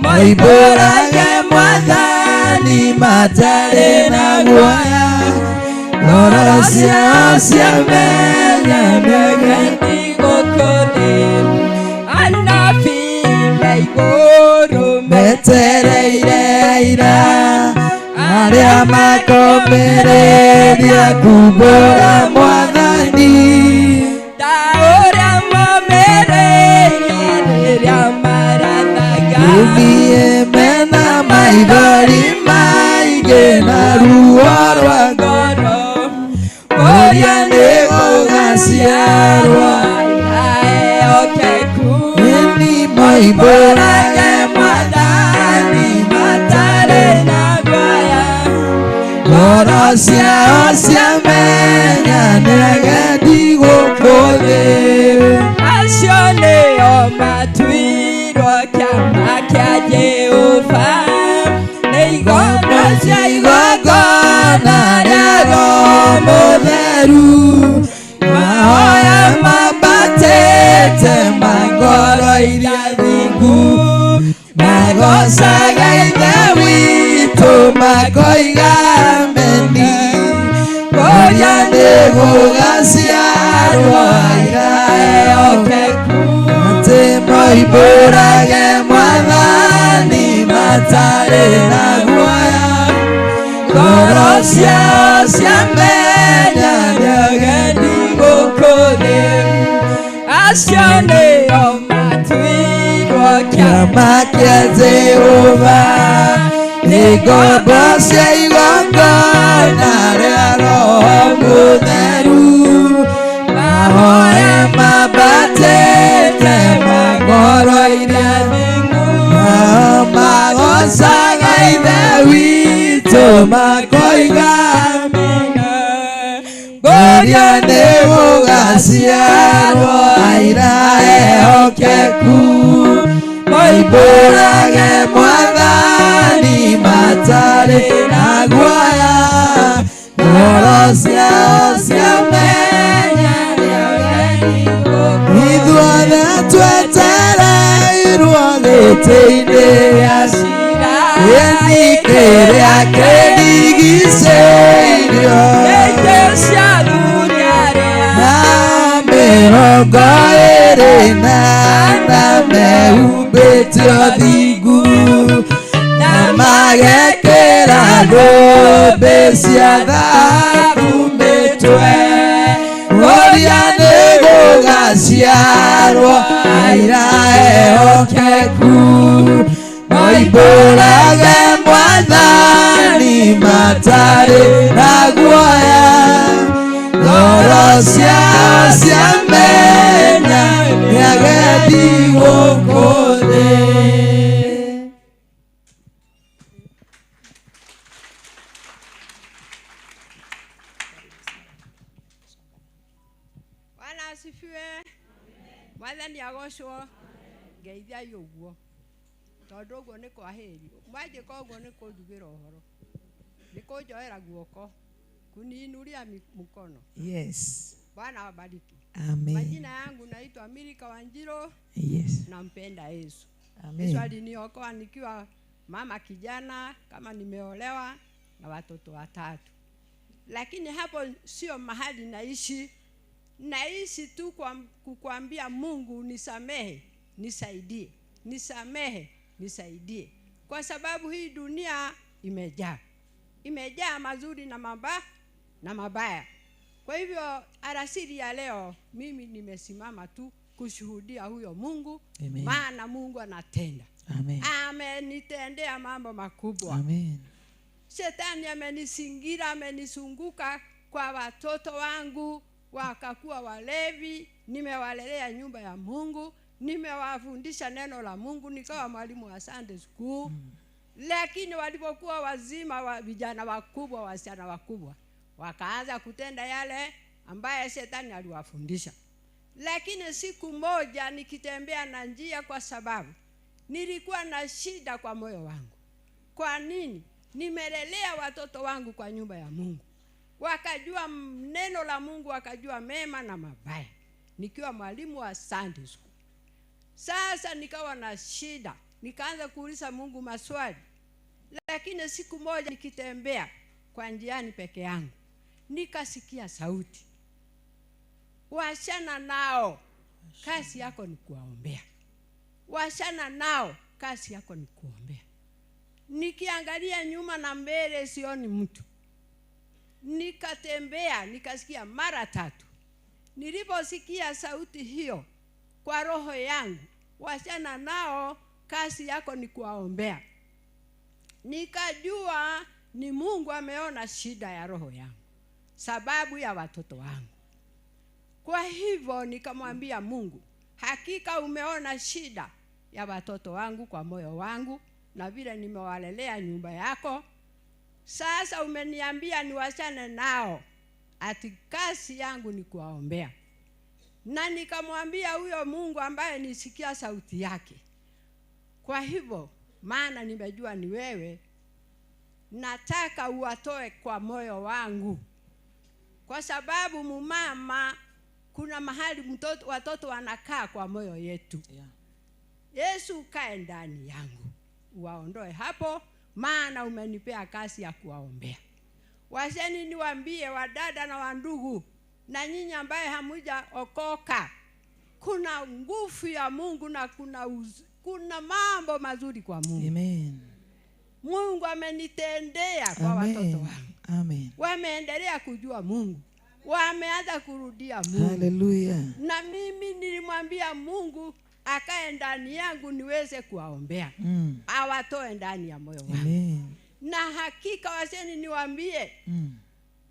Moimbũrage Mwathani matarĩ na guoya. Ngoro ciao ciamenya nĩageni gũkũ thĩ. Anabii me igũrũ metereire aira arĩa makomĩrĩria kumbũra Mwathani. Ta ũrĩa momĩrĩirie rĩrĩa marathaga. Niĩ mena maithori maingĩ na ruo rwa ngoro. Ngũria nĩgũgaciarwo aira ehokeku. Ĩni moimbũrage Mwathani matarĩ na guoya. Ngoro ciao ciamenya nĩagendi gũkũ thĩ. Acio nĩo matuirwo kĩama kĩa Jehova. Nĩ igongona cia igongona rĩa Roho Mũtheru. Mahoya mambatĩte ma ngoro iria thingu. Magocaga Ithe witũ makoiga ameni. Ngũria nĩgũgaciarwo aira ehokeku. Atĩ moimbũrage Mwathani matarĩ na guoya. Ngoro ciao ciamenya nĩageni gũkũ thĩ. Acio nĩo matuirwo kĩama kĩa Jehova. Nĩ ngombo cia igongona rĩa Roho Mũtheru. Mahoya mambatĩte ma ngoro iria thingu. Magocaga Ithe witũ makoiga amina. Ngũria nĩgũgaciarwo aira ehokeku. Moimbũrage Mwathani matarĩ na guoya. Ngoro ciao ciamenya nĩageni gũkũ. Ithuothe twetereirwo gĩtĩ-inĩ gĩa ciira. Ĩni kĩrĩa kĩrigicĩirio Nĩkĩo cia athuri arĩa na 24 mehumbĩte ũthingu na magekĩra ndũmbĩ cia thahabu mĩtwe. Ũrĩa nĩgũgaciarwo Maciarwo aira ehokeku moimbũrage Mwathani matarĩ na guoya ngoro ciao ciamenya nĩagendi gũkũ thĩ. Bwana asifiwe. Mwathani agocwo. Ngeithiai ũguo tondũ ũguo nĩ kwahĩri mwanjĩka ũguo nĩ kũnjugĩra ũhoro nĩ kũnjoera guoko kuniinulia mkono. Yes. Bwana awabariki. Amen. Majina yangu naitwa Milika Wanjiro. Yes. Nampenda Yesu. Amen. Yesu aliniokoa nikiwa mama kijana, kama nimeolewa na watoto watatu. Lakini hapo sio mahali naishi. Naishi tu kwa kukuambia Mungu nisamehe, nisaidie, nisamehe, nisaidie. Kwa sababu hii dunia imejaa. Imejaa mazuri na mabaya. Kwa hivyo alasiri ya leo mimi nimesimama tu kushuhudia huyo Mungu. Amen. Maana Mungu anatenda. Amen. Amenitendea mambo makubwa. Amen. Shetani amenisingira, amenisunguka kwa watoto wangu wakakuwa walevi. Nimewalelea nyumba ya Mungu, nimewafundisha neno la Mungu, nikawa mwalimu wa Sunday school. Lakini walipokuwa wazima, vijana wakubwa, wasichana wakubwa, wakaanza kutenda yale ambaye shetani aliwafundisha. Lakini siku moja nikitembea na njia, kwa sababu nilikuwa na shida kwa moyo wangu. Kwa nini? Nimelelea watoto wangu kwa nyumba ya Mungu, wakajua neno la Mungu, wakajua mema na mabaya, nikiwa mwalimu wa Sunday school. Sasa nikawa na shida, nikaanza kuuliza Mungu maswali. Lakini siku moja nikitembea kwa njiani peke yangu, nikasikia sauti, wachana nao, kazi yako ni kuwaombea. Wachana nao, kazi yako ni kuombea. Nikiangalia nyuma na mbele sioni mtu. Nikatembea, nikasikia mara tatu. Niliposikia sauti hiyo kwa roho yangu, wachana nao, kazi yako ni kuwaombea, nikajua ni Mungu ameona shida ya roho yangu, sababu ya watoto wangu. Kwa hivyo nikamwambia Mungu, hakika umeona shida ya watoto wangu kwa moyo wangu na vile nimewalelea nyumba yako. Sasa umeniambia niwachane nao, ati kazi yangu ni kuwaombea. Na nikamwambia huyo Mungu ambaye nisikia sauti yake, kwa hivyo maana nimejua ni wewe, nataka uwatoe kwa moyo wangu. Kwa sababu mumama, kuna mahali watoto wanakaa kwa moyo yetu. Yeah. Yesu ukae ndani yangu, uwaondoe hapo, maana umenipea kazi ya kuwaombea. Washeni niwaambie wadada na wandugu, na nyinyi ambaye hamujaokoka, kuna nguvu ya Mungu na kuna mambo mazuri kwa Mungu. Amen. Mungu amenitendea kwa watoto wangu. Amen. Wameendelea kujua Mungu. Wameanza kurudia Mungu. Hallelujah. Na mimi nilimwambia Mungu akae ndani yangu niweze kuwaombea. Awatoe ndani ya moyo wangu. Amen. Na hakika washeni niwaambie,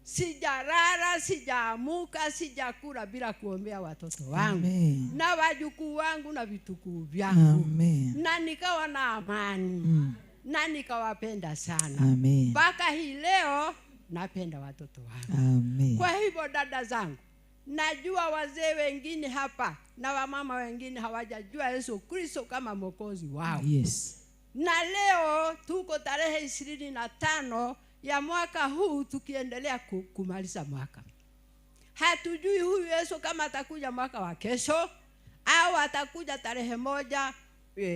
sijarara, sijaamuka, sijakula bila kuombea watoto wangu. Amen. Na wajukuu wangu na vitukuu vyangu. Amen. Na nikawa na amani. Na nikawapenda sana. Amen. Mpaka hii leo napenda watoto wangu. Amen. Kwa hivyo dada zangu, najua wazee wengine hapa na wamama wengine hawajajua Yesu Kristo kama Mwokozi wao. Yes. Na leo tuko tarehe 25 ya mwaka huu, tukiendelea kumaliza mwaka. Hatujui huyu Yesu kama atakuja mwaka wa kesho au atakuja tarehe 1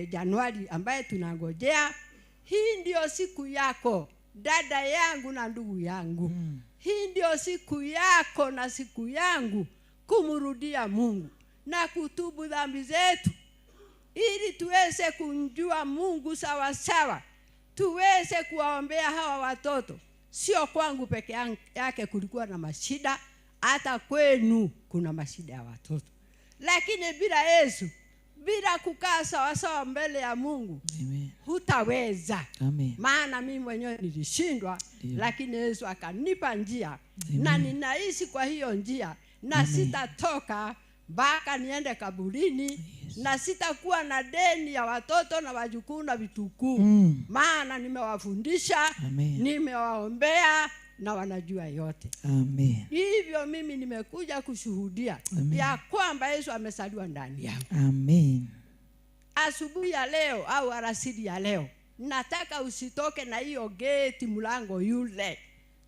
Januari ambaye tunangojea. Hii ndio siku yako dada yangu na ndugu yangu. Hii ndio siku yako na siku yangu kumrudia Mungu na kutubu dhambi zetu, ili tuweze kumjua Mungu sawa sawa, tuweze kuwaombea hawa watoto. Sio kwangu peke yake kulikuwa na mashida, hata kwenu kuna mashida ya watoto. Lakini bila Yesu, bila kukaa sawasawa mbele ya Mungu, Amen. Hutaweza. Amen. Maana mimi mwenyewe nilishindwa, lakini Yesu akanipa njia. Amen. Na ninaishi kwa hiyo njia na Amen. Sitatoka mpaka niende kaburini. Yes. Na sitakuwa na deni ya watoto na wajukuu na vitukuu. Maana nimewafundisha, nimewaombea na wanajua yote. Amen. Hivyo mimi nimekuja kushuhudia ya kwamba Yesu amesaliwa ndani yangu. Amen. Asubuhi ya leo au alasiri ya leo, nataka usitoke na hiyo geti mlango yule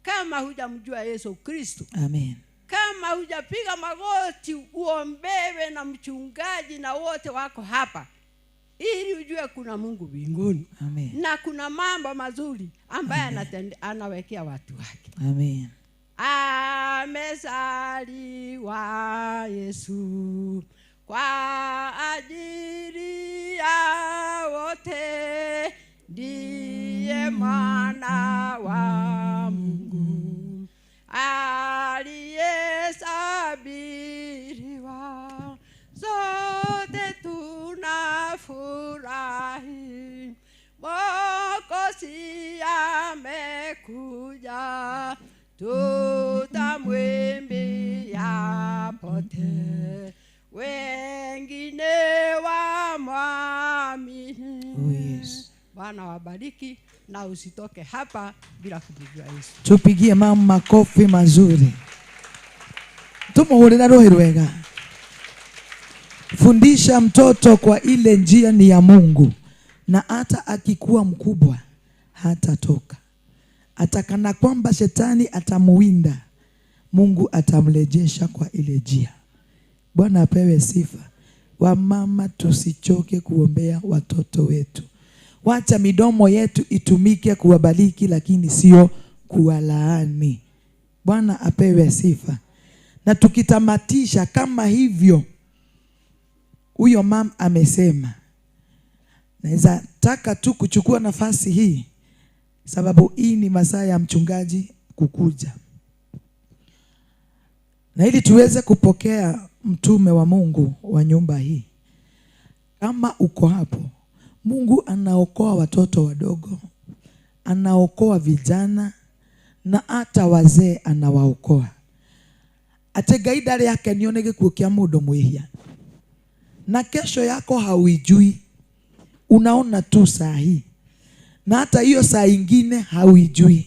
kama hujamjua Yesu Kristo. Amen. Kama hujapiga magoti uombewe na mchungaji na wote wako hapa, ili ujue kuna Mungu mbinguni. Amen. Na kuna mambo mazuri ambaye anawekea watu wake. Amen. Amezaliwa Yesu kwa ajili ya wote, ndiye mwana wa Mungu aliyesabiriwa, sote tunafurahi, Mwokozi amekuja, tutamwimbia pote, wengine wamwamini. Oh, yes. Bwana wabariki na usitoke hapa bila kumjua Yesu. Tupigie mama makofi mazuri. Tumuhurira roho rwega. Fundisha mtoto kwa ile njia ni ya Mungu, na hata akikuwa mkubwa hatatoka. Atakana kwamba shetani atamuwinda, Mungu atamrejesha kwa ile njia. Bwana apewe sifa. Wamama, tusichoke kuombea watoto wetu. Wacha midomo yetu itumike kuwabariki, lakini sio kuwalaani. Bwana apewe sifa. Na tukitamatisha kama hivyo huyo mam amesema, naweza taka tu kuchukua nafasi hii, sababu hii ni masaa ya mchungaji kukuja, na ili tuweze kupokea mtume wa Mungu wa nyumba hii. Kama uko hapo, Mungu anaokoa watoto wadogo, anaokoa vijana, na hata wazee anawaokoa. Ate Ngai ndarĩ akenio nĩ gĩkuũ kĩa mũndũ mwĩhia, na kesho yako hauijui, unaona tu saa hii, na hata hiyo saa ingine hauijui.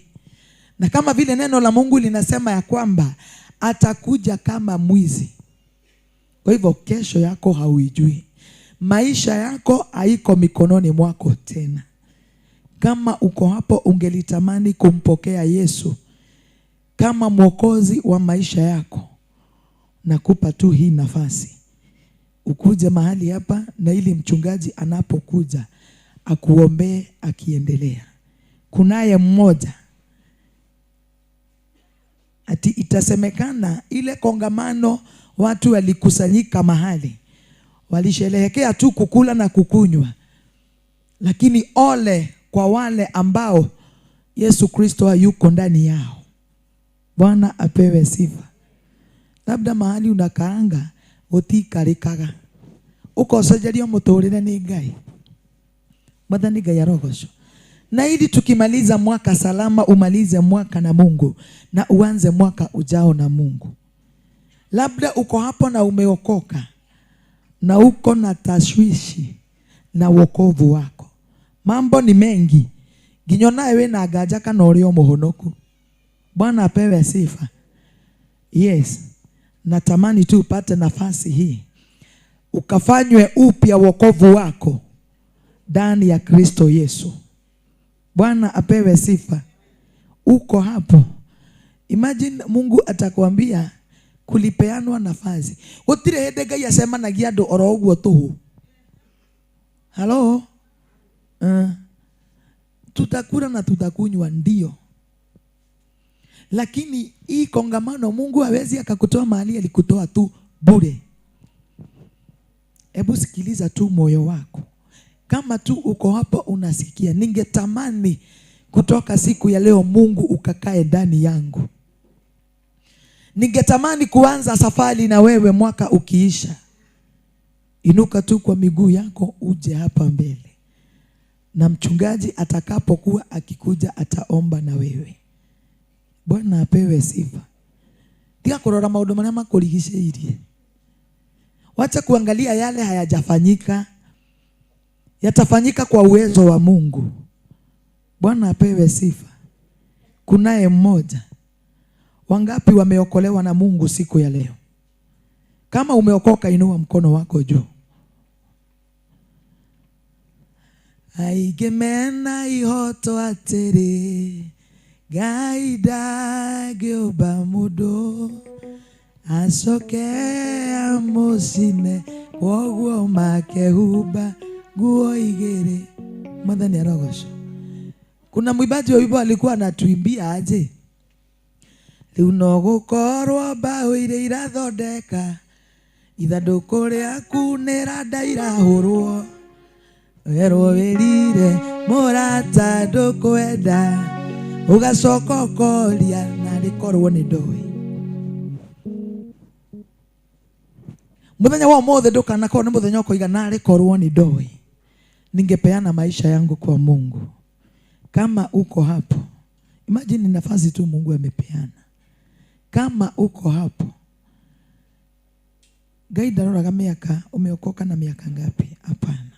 Na kama vile neno la Mungu linasema ya kwamba atakuja kama mwizi. Kwa hivyo kesho yako hauijui, maisha yako haiko mikononi mwako tena. Kama uko hapo ungelitamani kumpokea Yesu kama mwokozi wa maisha yako, nakupa tu hii nafasi ukuje mahali hapa, na ili mchungaji anapokuja akuombee akiendelea. Kunaye mmoja ati itasemekana ile kongamano watu walikusanyika mahali, walisherehekea tu kukula na kukunywa, lakini ole kwa wale ambao Yesu Kristo hayuko ndani yao. Bwana apewe sifa. Labda mahali unakaanga gutikarikaga, ukocenjerio muturire ni Ngai. Mwathani Ngai arogocwo. Na ili tukimaliza mwaka salama, umalize mwaka na Mungu na uanze mwaka ujao na Mungu. Labda uko hapo na umeokoka na uko na tashwishi na wokovu wako, mambo ni mengi nginya nawe wina nganja kana uri o muhonoku. Bwana apewe sifa. Yes, natamani tu upate nafasi hii ukafanywe upya wokovu wako ndani ya Kristo Yesu. Bwana apewe sifa. Uko hapo, imagine Mungu atakwambia kulipeanwa nafasi. Gutire hindi Ngai acemanagia andu oro uguo tuhu. Halo? Tutakula na tutakunywa ndio, lakini hii kongamano Mungu hawezi akakutoa mahali alikutoa tu bure. Hebu sikiliza tu moyo wako. Kama tu uko hapo unasikia, ningetamani kutoka siku ya leo Mungu ukakae ndani yangu. Ningetamani kuanza safari na wewe mwaka ukiisha. Inuka tu kwa miguu yako uje hapa mbele. Na mchungaji atakapokuwa akikuja ataomba na wewe. Bwana apewe sifa. Tiga kurora maundu maria makurigicĩirie. Wacha kuangalia yale hayajafanyika. Yatafanyika kwa uwezo wa Mungu. Bwana apewe sifa. Kunaye mmoja. Wangapi wameokolewa na Mungu siku ya leo? Kama umeokoka inua mkono wako juu. Aigemena ihoto atiri Ngai ndangĩũmba mũndũ acoke amũcine kwoguo makehumba nguo igĩrĩ. Mwathani arogocwo. Kuna mwimbaji wa wimbo alikuwa anatuimbia aje? Rĩu no gũkorwo mbaũ iria irathondeka ithandũkũ rĩaku nĩ randa irahũrwo werwo wĩrire mũrata ndũkwenda ũgacoka ũkoria na rĩkorwo nĩ ndoĩ. Mũthenya wa ũmũthĩ ndũkanakorwo nĩ mũthenya ũkoiga na rĩkorwo nĩ ndoĩ. Ningepeana maisha yangu kwa Mungu. Kama uko hapo, imagine nafasi tu Mungu amepeana. Kama uko hapo, Ngai ndaroraga miaka, umeokoka na miaka ngapi? Hapana.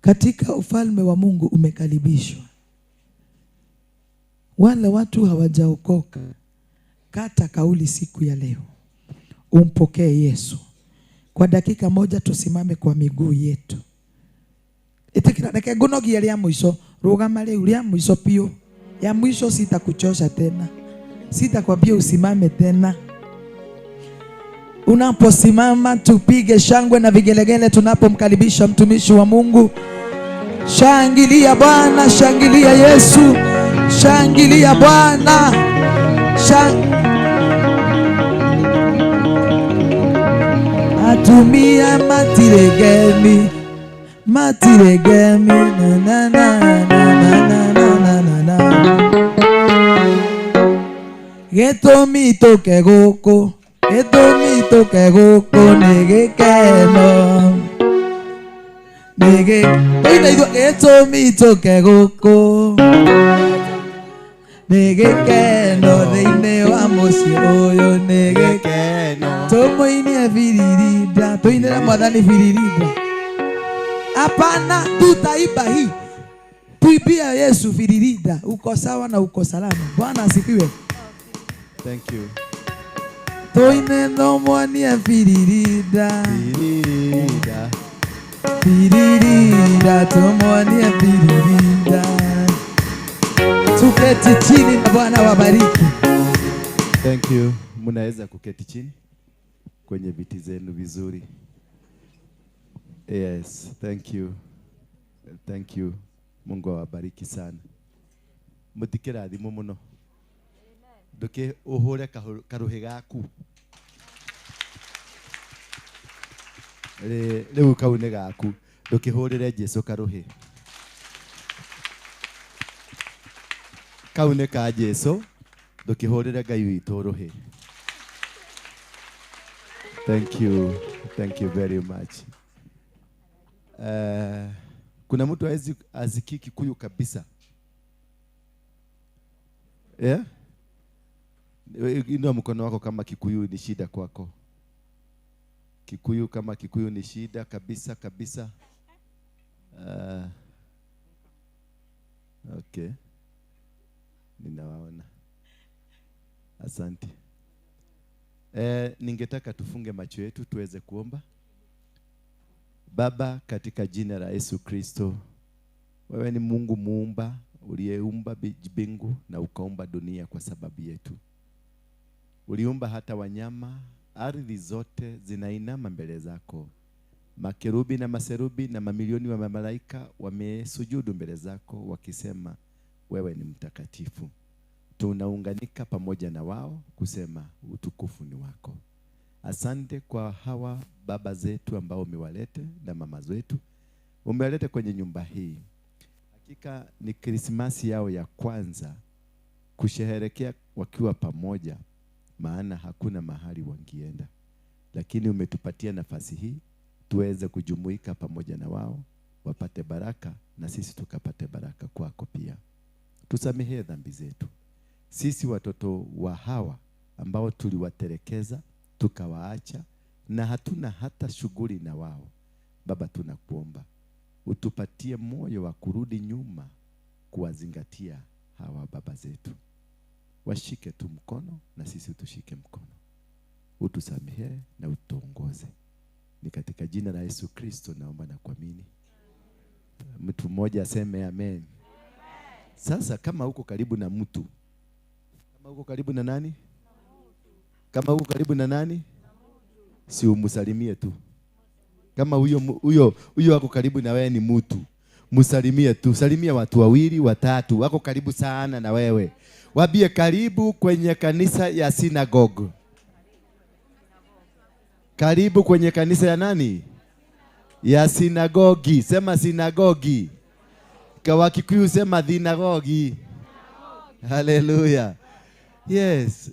Katika ufalme wa Mungu umekaribishwa. Wale watu hawajaokoka, kata kauli siku ya leo, umpokee Yesu. Kwa dakika moja tusimame kwa miguu yetu. Itikira reke ngunogie ria mwisho, rugama riu ria mwisho piu. Ya mwisho sitakuchosha tena. Sitakwambia usimame tena. Unaposimama tupige shangwe na vigelegele tunapomkaribisha mtumishi wa Mungu. Shangilia Bwana, shangilia Yesu, shangilia Bwana. Atumia matiregemi, matiregemi na na na na na na na na. Gĩtũmi tũke gũkũ, gĩtũmi tũke gũkũ nĩ gĩkeno. Gĩtũmi tũke gũkũ nĩ gĩkeno thĩinĩ wa mũciĩ ũyũ nĩ gĩkeno. Tũmũinie biririnda, tũinĩre Mwathani biririnda. Hapana, tutaiba hii. Tuibia Yesu biririnda. Uko sawa na uko salama. Bwana asifiwe. Thank you. Toine no mwanie biririnda. Biririnda. Biririnda, tumwanie biririnda. Tuketi chini na Bwana wabariki. Thank you. Mnaweza kuketi chini kwenye viti zenu vizuri. Yes, thank you. Thank you. Mungu awabariki sana. Mutikirathimwo muno. Nduke uhure karuhi gaku. Riu kau nĩ gaku. Ndukihurire Jesu karuhi. Kau nĩ ka Jesu. Ndukihurire Ngai witũ ruhi. Thank you. Thank you very much. Kuna mtu hawezi aziki Kikuyu kabisa. Yeah? Inua mkono wako kama Kikuyu ni shida kwako. Kikuyu kama Kikuyu ni shida kabisa kabisa. Okay. Ninawaona. Asante. Ningetaka tufunge macho yetu tuweze kuomba. Baba, katika jina la Yesu Kristo, wewe ni Mungu muumba, uliyeumba mbingu na ukaumba dunia kwa sababu yetu. Uliumba hata wanyama, ardhi zote zinainama mbele zako. Makerubi na maserubi na mamilioni wa malaika wamesujudu mbele zako wakisema wewe ni mtakatifu. Tunaunganika pamoja na wao kusema utukufu ni wako. Asante kwa hawa baba zetu ambao umewalete na mama zetu. Umewalete kwenye nyumba hii. Hakika ni Krismasi yao ya kwanza kusherehekea wakiwa pamoja, maana hakuna mahali wangienda. Lakini umetupatia nafasi hii tuweze kujumuika pamoja na wao, wapate baraka na sisi tukapate baraka kwako pia. Tusamehe dhambi zetu. Sisi watoto wa hawa ambao tuliwatelekeza, tukawaacha na hatuna hata shughuli na wao. Baba, tunakuomba utupatie moyo wa kurudi nyuma kuwazingatia hawa baba zetu. Washike tu mkono na sisi utushike mkono. Utusamehe na utuongoze. Ni katika jina la Yesu Kristo naomba na kuamini. Mtu mmoja aseme amen. Sasa kama uko karibu na mtu, kama uko karibu na nani? Kama uko karibu na nani? Si umsalimie tu. Kama huyo wako karibu na wewe ni mtu, msalimie tu. Salimia watu wawili, watatu wako karibu sana na wewe. Waambie karibu kwenye kanisa ya synagogue. Karibu kwenye kanisa ya nani? Ya sinagogi. Sema sinagogi. Kwa Wakikuyu sema dhinagogi. Hallelujah. Yes.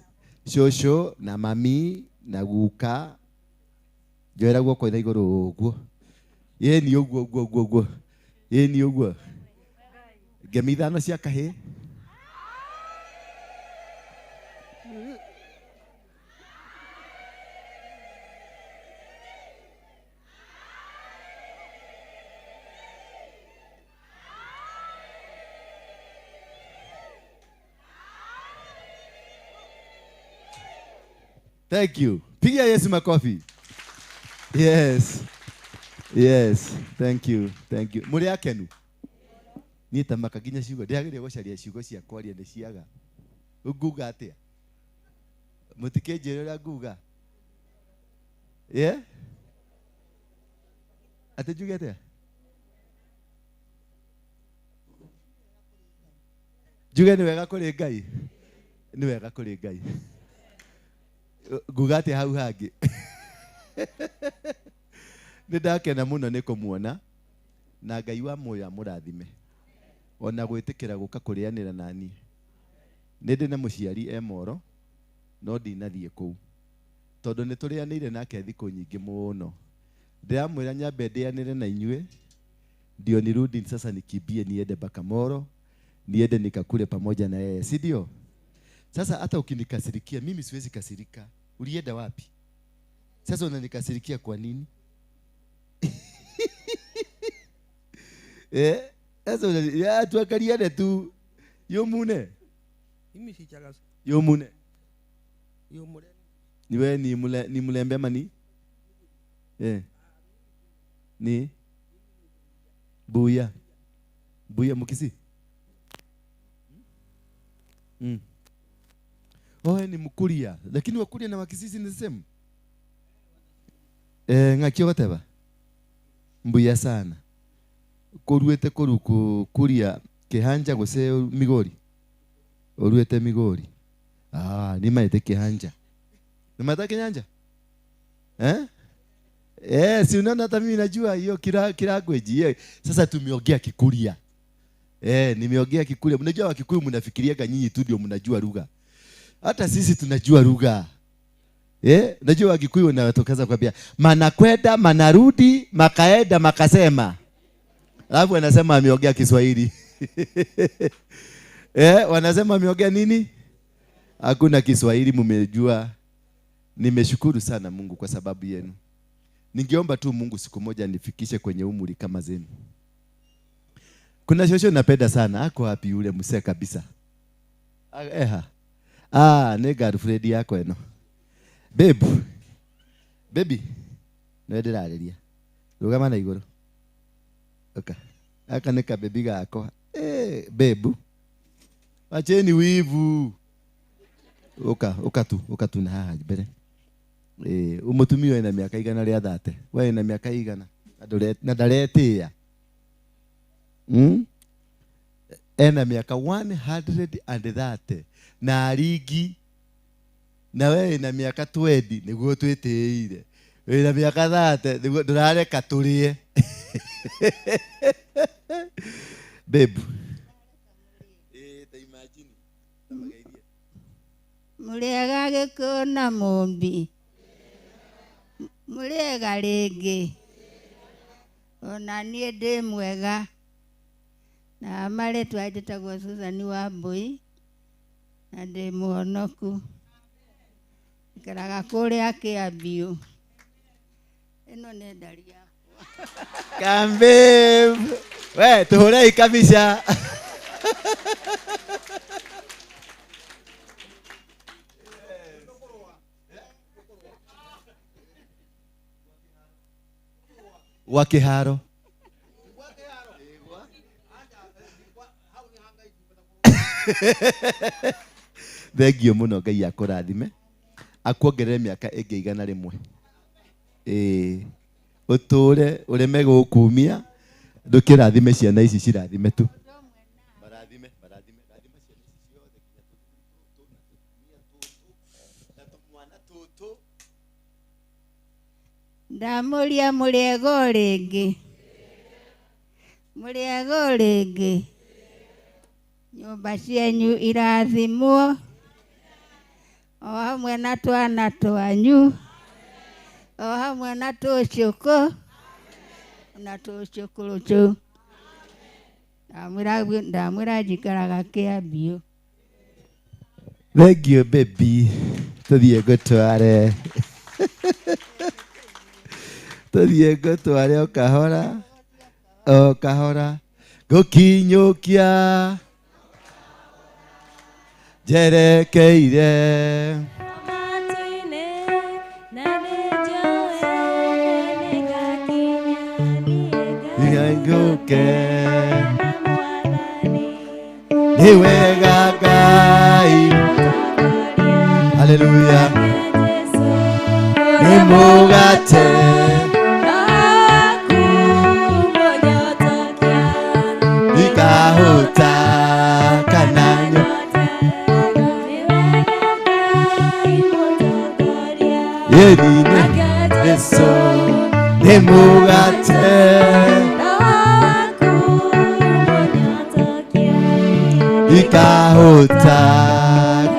Shosho na mami na guka. Joera guoko ina iguru uguo. Ye ni uguo uguo uguo uguo. Ye ni uguo. Ngemi ithano cia kahĩ. Thank you. Pigia Yesu makofi. Yes. Yes. Thank you. Thank you. Muri akenu. Ni tamaka ginya ciugo. Ndiagĩrĩire gũcaria ciugo cia kwaria nĩ ciaga. Nguga atĩa? Mũtikĩnjĩre ũrĩa nguga. Yeah? Atĩ njuge atĩa? Njuge nĩ wega kũrĩ Ngai. Nĩ wega kũrĩ Ngai. Nguga atĩa hau hangĩ? Nĩ ndakena mũno nĩ kũmuona na Ngai wa muoyo amũrathime ona gwĩtĩkĩra gũka kũrĩanĩra nani. Nĩ ndĩ na mũciari e Moro no ndinathiĩ kũu tondũ nĩ tũrĩanĩire nake thikũ nyingĩ mũno. Ndĩramwĩra nyambe ndĩanĩre na inyuĩ ndio nirudi sasa nikimbie niende mpaka Moro niende nikakule pamoja na yeye, si ndio? Sasa hata ukinikasirikia mimi siwezi kasirika. Ulienda wapi? Sasa unanikasirikia kwa nini? Sasa ya tuangaliane tu. Yomune. Mimi si chagaza. Yomune. Yomune. Ni wewe ni mule ni mlembe ama ni? Ni Buya. Buya mukisi. Oh, ni Mkuria. Lakini Wakuria na Wakisisi ni same. Ngakio gateba. Mbuya sana. Koruete koru kuria kihanja gose Migori. Oruete Migori. Ah, ni maete kihanja. Ni maete kinyanja? Si unaona hata mimi najua hiyo kiragweji. Sasa tumeongea Kikuria. Nimeongea Kikuria. Mnajua Wakikuyu mnafikiriaga nyinyi tu ndio mnajua lugha. Hata sisi tunajua lugha. Unajua Wakikuyu wanatokeza kwambia manakwenda, manarudi, makaenda, makasema. Alafu wanasema ameongea Kiswahili. Wanasema ameongea nini? Hakuna Kiswahili mmejua. Nimeshukuru sana Mungu kwa sababu yenu. Ningeomba tu Mungu siku moja nifikishe kwenye umri kama zenu. Kuna shosho napenda sana. Ako wapi yule msee kabisa? Eha. Ah, ne girlfriend yako eno. Babe. Baby. No ndĩrarĩria. Rũgama na igũrũ. Oka. Aka nĩ kabebi gakwa. Babe. Wacheni wivu. Oka, oka tu na haha mbere. Umutumia ena miaka igana rĩa thate. We ena miaka igana. Na ndaretĩĩa. Ena miaka 130 na arigi na we na miaka 20 niguo twitiire we na miaka 30 niguo ndurareka turie. Babe, ta imagine muriaga gĩkũyũ na Mũmbi, Mũrĩega rĩngĩ. Ona niĩ ndĩ mwega. Na marĩtwa njĩtagwo Susan Wambui na ndĩ mũhonoku. Njikaraga kũrĩa Kĩambiũ. Ĩno nĩ ndari yakwa. Kambe. We, tuhurei kabisa. Wa kĩharo. Thengio mũno, Ngai akũrathime, akuongerere mĩaka ĩngĩ 101. Ĩĩ, ũtũre ũreme gũkumia, ndũkĩrathime ciana ici cirathime tu. Marathime, marathime, rathima ciana ici ciothe nginya tũthuri tũtũ na tũtumia tũtũ na tũmwana tũtũ. Ndamũria mũrĩega o rĩngĩ. Mũrĩega o rĩngĩ. Nyũmba cianyu irathimwo o hamwe na twana twanyu, o hamwe na tũcũkũ na tũcũkũrũ tũu. Ndamwĩra njikaraga Kĩambiũ. Thank you baby. Tũthiĩ ngũtware. Tũthiĩ ngũtware o kahora. O kahora. Ngũkinyũkia njerekeire. Ngũke. Nĩ wega Ngai. Haleluya. Nĩ mũgate. Ndikahũta kana Yedine Yesu nĩ mũgate. Ndikahũta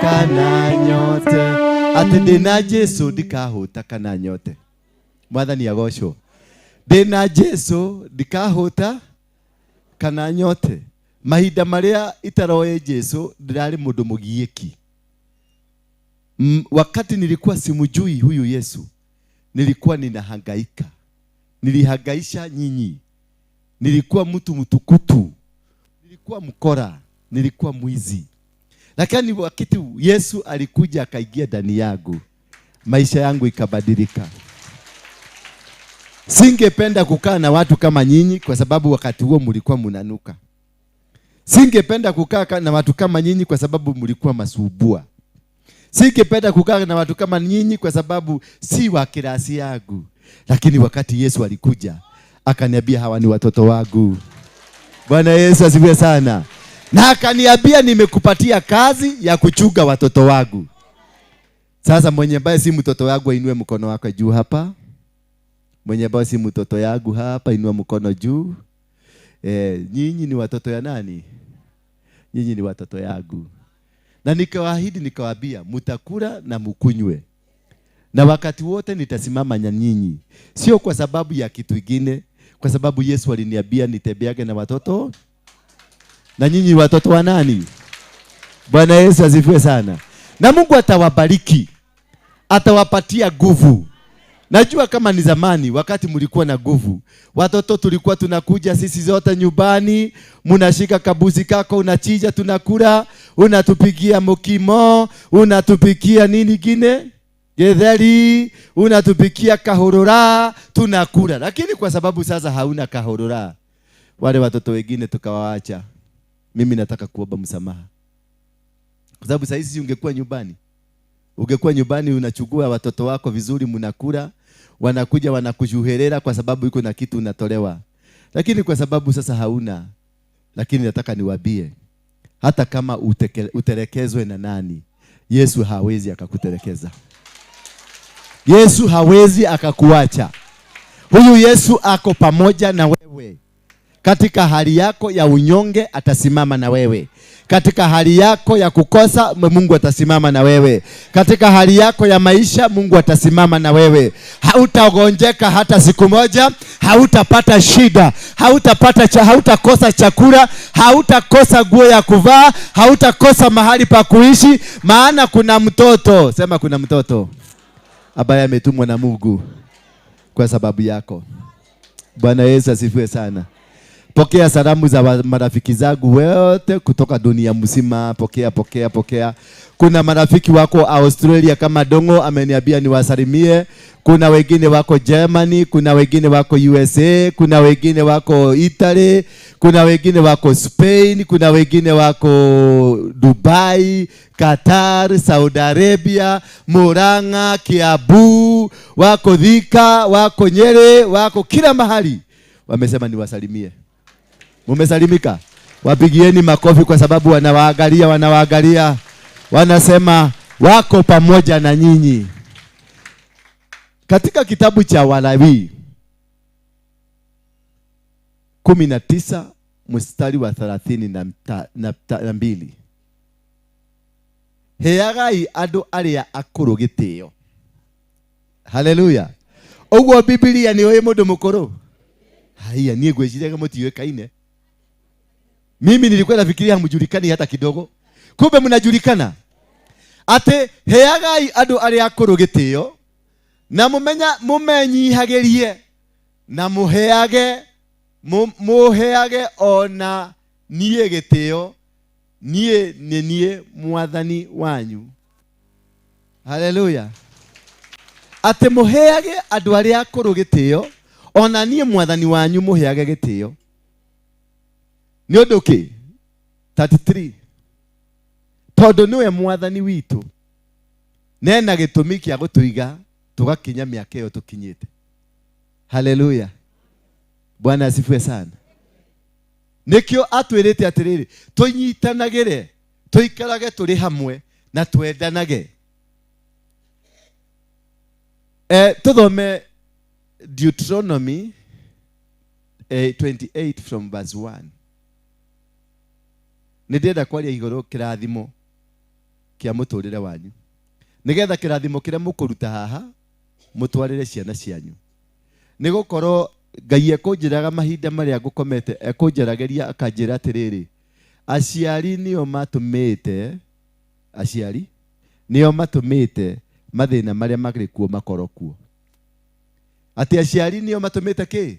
kana nyote. Atĩ ndĩna Jesu ndikahũta kana nyote. Mwathani agocwo. Ndĩna Jesu ndikahũta kana nyote. Mahinda marĩa itaroĩ Jesu ndĩrarĩ mũndũ mũgiĩki. Wakati nilikuwa simujui huyu Yesu, nilikuwa ninahangaika. Nilihangaisha nyinyi. Nilikuwa mtu mtukutu. Nilikuwa mkora, nilikuwa mwizi. Lakini wakati Yesu alikuja akaingia ndani yangu, maisha yangu ikabadilika. Singependa kukaa na watu kama nyinyi kwa sababu wakati huo mlikuwa mnanuka. Singependa kukaa na watu kama nyinyi kwa sababu mlikuwa masubua. Singependa kukaa na watu kama nyinyi kwa sababu si wa kirasi yangu. Lakini wakati Yesu alikuja, akaniambia hawa ni watoto wangu. Bwana Yesu asifiwe sana. Na akaniambia nimekupatia kazi ya kuchunga watoto wangu. Sasa mwenye ambaye si mtoto wangu ainue mkono wake juu hapa. Mwenye ambaye si mtoto yangu hapa inua mkono juu. Nyinyi ni watoto ya nani? Nyinyi ni watoto yangu. Na nikawaahidi nikawaambia mtakula na mkunywe. Na wakati wote nitasimama na nyinyi. Sio kwa sababu ya kitu kingine, kwa sababu Yesu aliniambia nitembeage na watoto. Na nyinyi watoto wa nani? Bwana Yesu asifiwe sana. Na Mungu atawabariki. Atawapatia nguvu. Najua kama ni zamani wakati mlikuwa na nguvu, watoto tulikuwa tunakuja sisi zote nyumbani, mnashika kabuzi kako unachija tunakula, unatupigia mokimo, unatupikia nini kingine? Getheri, unatupikia kahorora, tunakula. Lakini kwa sababu sasa hauna kahorora, wale watoto wengine tukawaacha. Mimi nataka kuomba msamaha. Kwa sababu sasa hizi ungekuwa nyumbani. Ungekuwa nyumbani unachukua watoto wako vizuri mnakula, wanakuja wanakujuherera kwa sababu iko na kitu unatolewa. Lakini kwa sababu sasa hauna, lakini nataka niwaambie, hata kama utelekezwe na nani, Yesu hawezi akakutelekeza. Yesu hawezi akakuacha. Huyu Yesu ako pamoja na wewe. Katika hali yako ya unyonge atasimama na wewe. Katika hali yako ya kukosa, Mungu atasimama na wewe. Katika hali yako ya maisha, Mungu atasimama na wewe. Hautagonjeka hata siku moja, hautapata shida, hautakosa chakula, hautakosa nguo ya kuvaa, hautakosa mahali pa kuishi, maana kuna mtoto. Sema kuna mtoto ambaye ametumwa na Mungu kwa sababu yako. Bwana Yesu asifiwe sana. Pokea salamu za marafiki zangu wote kutoka dunia mzima. Pokea, pokea, pokea. Kuna marafiki wako Australia kama Dongo ameniambia niwasalimie. Kuna wengine wako Germany, kuna wengine wako USA, kuna wengine wako Italy, kuna wengine wako Spain, kuna wengine wako Dubai, Qatar, Saudi Arabia, Murang'a, Kiambu, wako Thika, wako Nyeri, wako kila mahali. Wamesema niwasalimie. Mumesalimika? Wapigieni makofi kwa sababu wanawaangalia, wanawaangalia. Wanasema wako pamoja na nyinyi. Katika kitabu cha Walawi 19 mstari wa 32. Heagai andu aria akuru gitio. Haleluya. Uguo Biblia ni oĩ mũndũ mũkũrũ. Haya, niĩ ngwĩciraga mũtiũĩkaine. Mimi nilikuwa nafikiria hamjulikani hata kidogo. Kumbe mnajulikana. Ate heagai andu aria akũrũ gĩtĩo na mumenya mumenyihagirie na muheage muheage ona niĩ gĩtĩo, niĩ nĩ niĩ mwathani wanyu. Haleluya. Ate muheage andu aria akũrũ gĩtĩo ona niĩ mwathani wanyu muheage gĩtĩo. Nĩ ũndũ kĩ? 33. Tondũ nĩwe mwathani witũ, nena gĩtũmi kĩa gũtũiga tũgakinya mĩaka ĩyo tũkinyĩte. Haleluya. Bwana asifiwe sana. Nĩkĩo atwĩrĩte atĩrĩrĩ, tũnyitanagĩre, tũikarage tũrĩ hamwe na twendanage. Tũthome Deuteronomy 28 from verse 1. Nĩ ndĩrenda kwaria igũrũ kĩrathimo kĩa mũtũrĩre wanyu, nĩgetha kĩrathimo kĩrĩa mũkũruta haha mũtwarĩre ciana cianyu. Nĩ gũkorwo Ngai ekũnjĩraga mahinda marĩa ngũkomete, ekũnjaragĩria akanjĩra atĩrĩrĩ, aciari nĩo matũmĩte, aciari nĩo matũmĩte mathĩna marĩa marĩ kuo makorwo kuo. Atĩ aciari nĩo matũmĩte kĩ?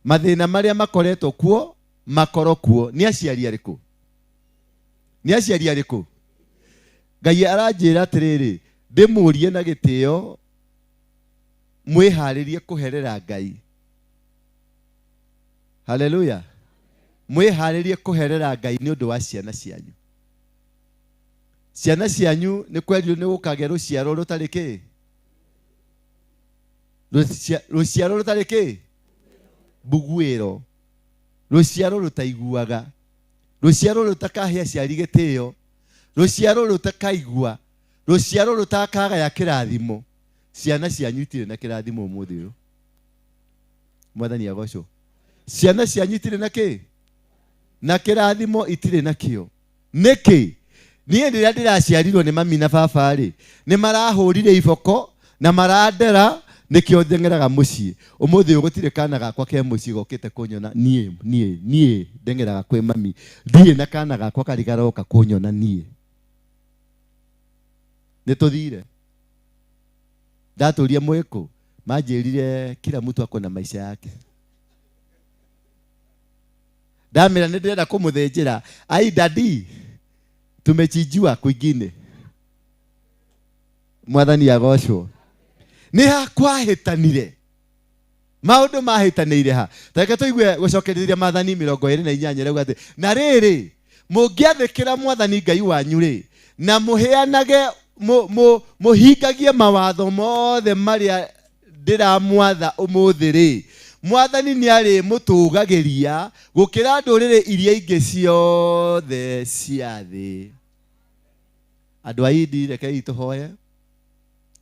Mathĩna marĩa makoretwo kuo makorwo kuo. Nĩ aciari arĩkũ? Nĩ aciari arĩkũ? Ngai aranjĩra atĩrĩrĩ, ndĩmũrie na gĩtĩo, mwĩharĩrie kũherera Ngai. Haleluya. Mwĩharĩrie kũherera Ngai nĩ ũndũ wa ciana cianyu. Ciana cianyu nĩ kwerirwo nĩ gũkagĩa rũciaro rũtarĩ kĩ? Rũciaro rũtarĩ kĩ? Mbuguĩro. Rũciaro rũtaiguaga, rũciaro rũtakahe aciari gĩtĩo, rũciaro rũtakaigua, rũciaro rũtakagaya kĩrathimo. Ciana cianyu itirĩ na kĩrathimo ũmũthĩ ũyũ. Mwathani agocwo. Ciana cianyu itirĩ na kĩ? Na kĩrathimo itirĩ nakĩo. Nĩkĩ? Niĩ rĩrĩa ndĩraciarirwo nĩ mami na baba rĩ, nĩ marahũrire iboko na marandera, nĩkĩo ndeng'eraga mũciĩ. Ũmũthĩ ũyũ gũtirĩ kana gakwa ke mũciĩ gokĩte kũnyona niĩ, niĩ, niĩ ndeng'eraga kwĩ mami. Ndirĩ na kana gakwa karĩ garoka kũnyona niĩ. Nĩ tũthire. Ndatũria mwĩkũ, manjĩrire kila mtu ako na maisha yake. Ndamĩra nĩ ndĩrenda kũmũthĩnjĩra, ai dadi, tumechinjiwa kwingine. Mwathani agocwo. Nĩ ha kwahĩtanire? Maũndũ mahĩtanĩire ha? Ta reke tũigue gũcokereria Maathani 28 rauga atĩ, na rĩrĩ, mũngĩathĩkĩra Mwathani Ngai wanyu rĩ, na mũheanage mũhingagie mawatho mothe marĩa ndĩramwatha ũmũthĩ rĩ, Mwathani nĩ arĩmũtũũgagĩria gũkĩra ndũrĩrĩ iria ingĩ ciothe cia thĩ. Andũ a Indi, rekei tũhoye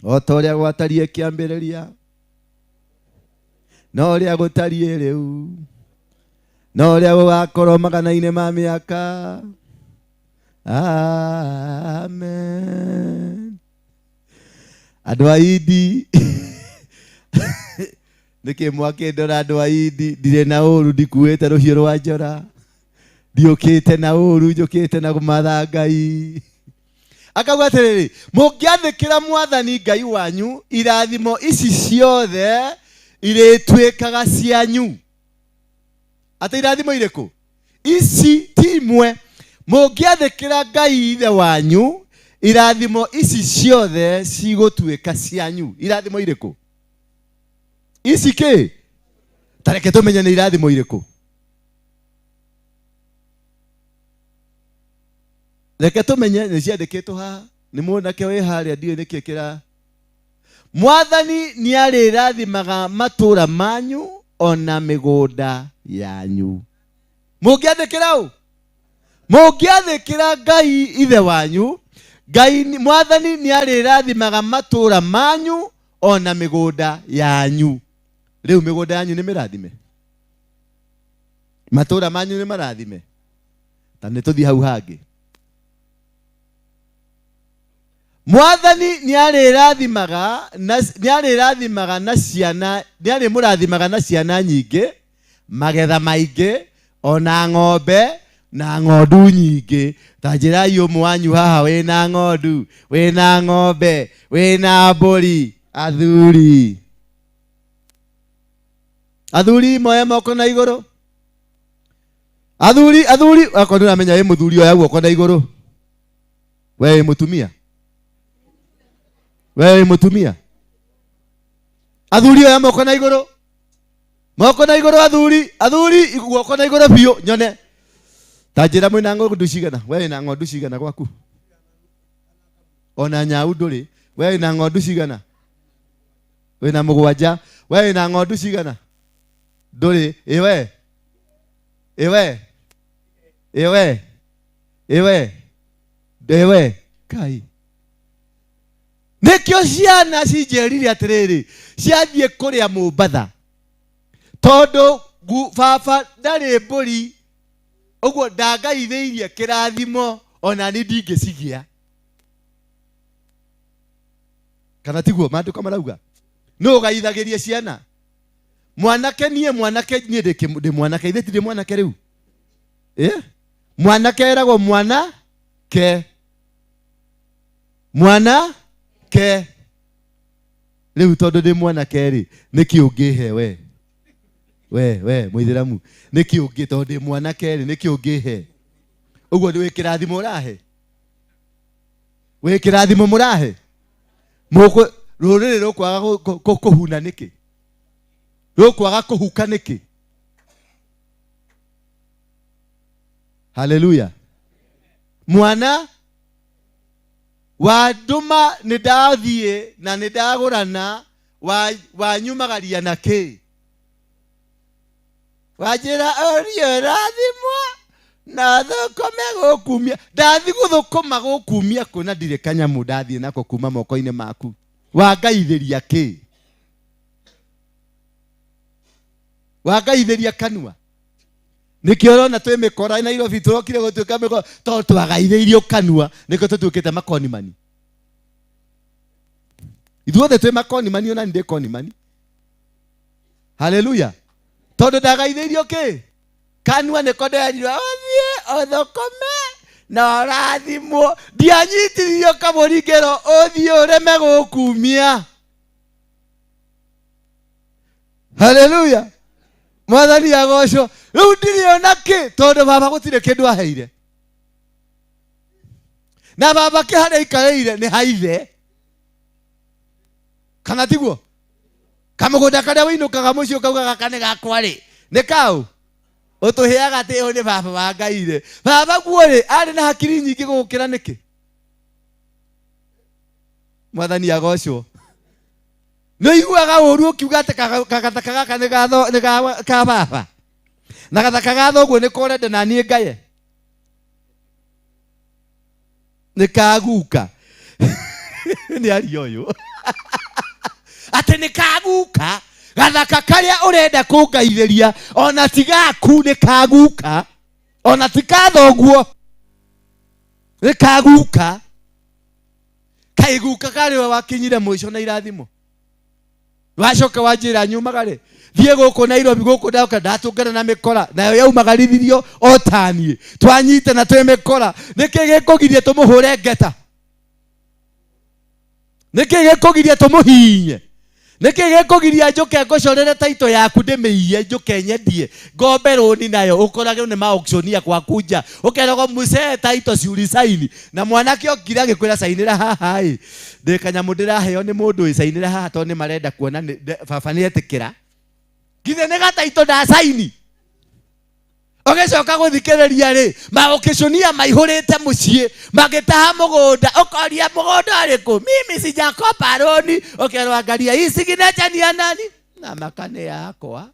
o ta ũrĩa gwatariĩ kĩambĩrĩria, no ũrĩa gũtariĩ rĩu, Na ũrĩa gũgakorwo magana-inĩ ma mĩaka. Amen. Andũ a Idi nĩkĩ mwakĩndora andũ a Idi? Ndirĩ na ũru, ndikuĩte rũhiũ rwa njora, ndiũkĩte na ũru, njũkĩte na kũmatha Ngai. Akauga atĩrĩrĩ, mũngĩathĩkĩra Mwathani Ngai wanyu, irathimo ici ciothe irĩtuĩkaga cianyu. Atĩ irathimo irĩkũ? Ici ti imwe. Mũngĩathĩkĩra Ngai ithe wanyu, irathimo ici ciothe cigũtuĩka cianyu. Irathimo irĩkũ? Ici kĩ? Ta reke tũmenye nĩ irathimo irĩkũ. Reke tũmenye nĩ ciandĩkĩtwo haha. Nĩ mwanake wĩ harĩa, ndiũĩ nĩkĩ kĩra. Mwathani nĩarĩrathimaga matũũra manyu ona mĩgũnda yanyu. Mũngĩathĩkĩra ũ? Mũngĩathĩkĩra Ngai ithe wanyu, Ngai Mwathani nĩarĩrathimaga matũũra manyu ona mĩgũnda yanyu. Rĩu mĩgũnda yanyu nĩ mĩrathime? Matũũra manyu nĩ marathime? Ta nĩ tũthiĩ hau hangĩ. Mwathani nĩarĩrathimaga na nĩarĩrathimaga na ciana, nĩarĩmũrathimaga na ciana nyingĩ, magetha maingĩ, ona ng'ombe na ng'ondu nyingĩ. Ta njĩrai ũmwe wanyu haha wĩna ng'ondu, wĩna ng'ombe, wĩna mbũri. Athuri, athuri moe moko na igũrũ. Athuri, athuri, akorwo nĩũramenya wĩ mũthuri, oya guoko na igũrũ. We wĩ mũtumia, we wĩ mũtumia. Athuri oya moko na igũrũ, moko na igũrũ. Athuri, athuri, guoko na igũrũ biũ nyone. Ta njĩra mwĩna ng'ondu cigana? We wĩna ng'ondu cigana gwaku? Ona nyau ndũrĩ. We wĩna ng'ondu cigana? Wĩna mũgwanja. We wĩna ng'ondu cigana? Ndũrĩ. Ĩwe, ĩwe, ĩwe, ĩwe, ĩwe. Kai nĩkĩo ciana cinjĩrire atĩrĩrĩ, ciathiĩ kũrĩa Mombatha, tondũ baba ndarĩ mbũri, ũguo ndangaithĩirie kĩrathimo, ona niĩ ndingĩcigĩa. Kana tiguo maandĩko marauga? Nũ ũgaithagĩria ciana? Mwanake niĩ, mwanake niĩ ndĩ mwanake, ithe ti ndĩ mwanake rĩu. Mwanake eragwo mwanake, mwanake. Rĩu tondũ ndĩ mwanake rĩ, nĩkĩ ũngĩhe we? We, we mũithĩramu, nĩkĩ ũngĩ, tondũ ndĩ mwanake rĩ, nĩkĩ ũngĩhe? Ũguo nĩ wĩ kĩrathimo ũrahe? Wĩ kĩrathimo mũrahe? Mũkũ rũrĩrĩ rũkwaga kũhuna nĩkĩ? Rũkwaga kũhuka nĩkĩ? Haleluya. Mwana wandũma nĩ ndathiĩ na nĩ ndagũrana, wanyumagaria na kĩ? Wanjĩra ũrio rathimwo na thũkũme gũkumia. Ndathi gũthũkũma gũkumia kũ na ndirĩ kanyamũ ndathiĩ nako kuma moko-inĩ maku. Wangaithĩria kĩ? Wangaithĩria kanua. Nĩkĩo ũrona twĩ mĩkora Nairobi, tũrokire gũtuĩka mĩkora tondũ twagaithĩirio kanua, nĩkĩo tũtuĩkĩte makonimani. Ithuothe twĩ makonimani, ona ndĩ konimani. Haleluya. Tondũ ndagaithĩirio kĩ? Kanua nĩko nderirwo ũthiĩ ũthũkũme na ũrathimwo. Ndianyitithirio kabũri ngero ũthiĩ ũrĩme gũkumia. Haleluya. Mwathani agocwo. Rĩu ndirĩ ona kĩ tondũ baba gũtirĩ kĩndũ aheire. Na baba kĩ harĩa aikarĩire nĩ haithe. Kana tiguo? Kamũgũnda karĩa wĩinũkaga mũciĩ ũkauga gaka nĩ gakwa rĩ, nĩ kaũ? Ũtũheaga atĩ ũyũ nĩ baba wa Ngai rĩ. Baba guo rĩ, arĩ na hakiri nyingĩ gũgũkĩra nĩkĩ? Mwathani agocwo. Nĩ ũiguaga ũru ũkiuga atĩ kagathaka gaka nĩ ka baba. Na gathaka ga thoguo nĩ korende na niĩ ngaye. Nĩ kaguka. Nĩ aria ũyũ. Atĩ nĩ kaguka. Gathaka karia urenda kungaithĩria ona ti gaku nĩ kaguka, ona ti ka thoguo nĩ kaguka. Kaiguka karĩ we wakinyire mũico na irathimo. Wacoka wanjĩra nyumaga rĩ thiĩ gũkũ Nairobi gũkũ ndoka ndatũngana na mĩkora nayo yaumagarithirio o ta niĩ twanyitana twĩ mĩkora. Nĩkĩ gĩkũgiria tũmũhũre ngeta? Nĩkĩ gĩkũgiria tũmũhinye? Nĩkĩ gĩkũgiria njũke ngũcorere taito yaku ndĩmĩiye njũke nyendie ngombe rũni nayo ũkoragwo nĩ ma-auctionia gwaku nja ũkeragwo mũcee taito ciuricaini na mwanake okire agĩkwĩra cainĩra haha ĩ ndĩ kanyamũ ndĩraheo nĩ mũndũ ĩ cainĩra haha tondũ nĩ marenda kuona baba nĩetĩkĩra githĩ nĩ gataito ndacaini. Ũgĩcoka gũthikĩrĩria rĩ ma-auctionia maihũrĩte mũciĩ magĩtaha mũgũnda ũkoria mũgũnda ũrĩkũ mimi sijakopa rũni ũkerwo angaria hii signature ni ya nani na maka nĩ yakwa.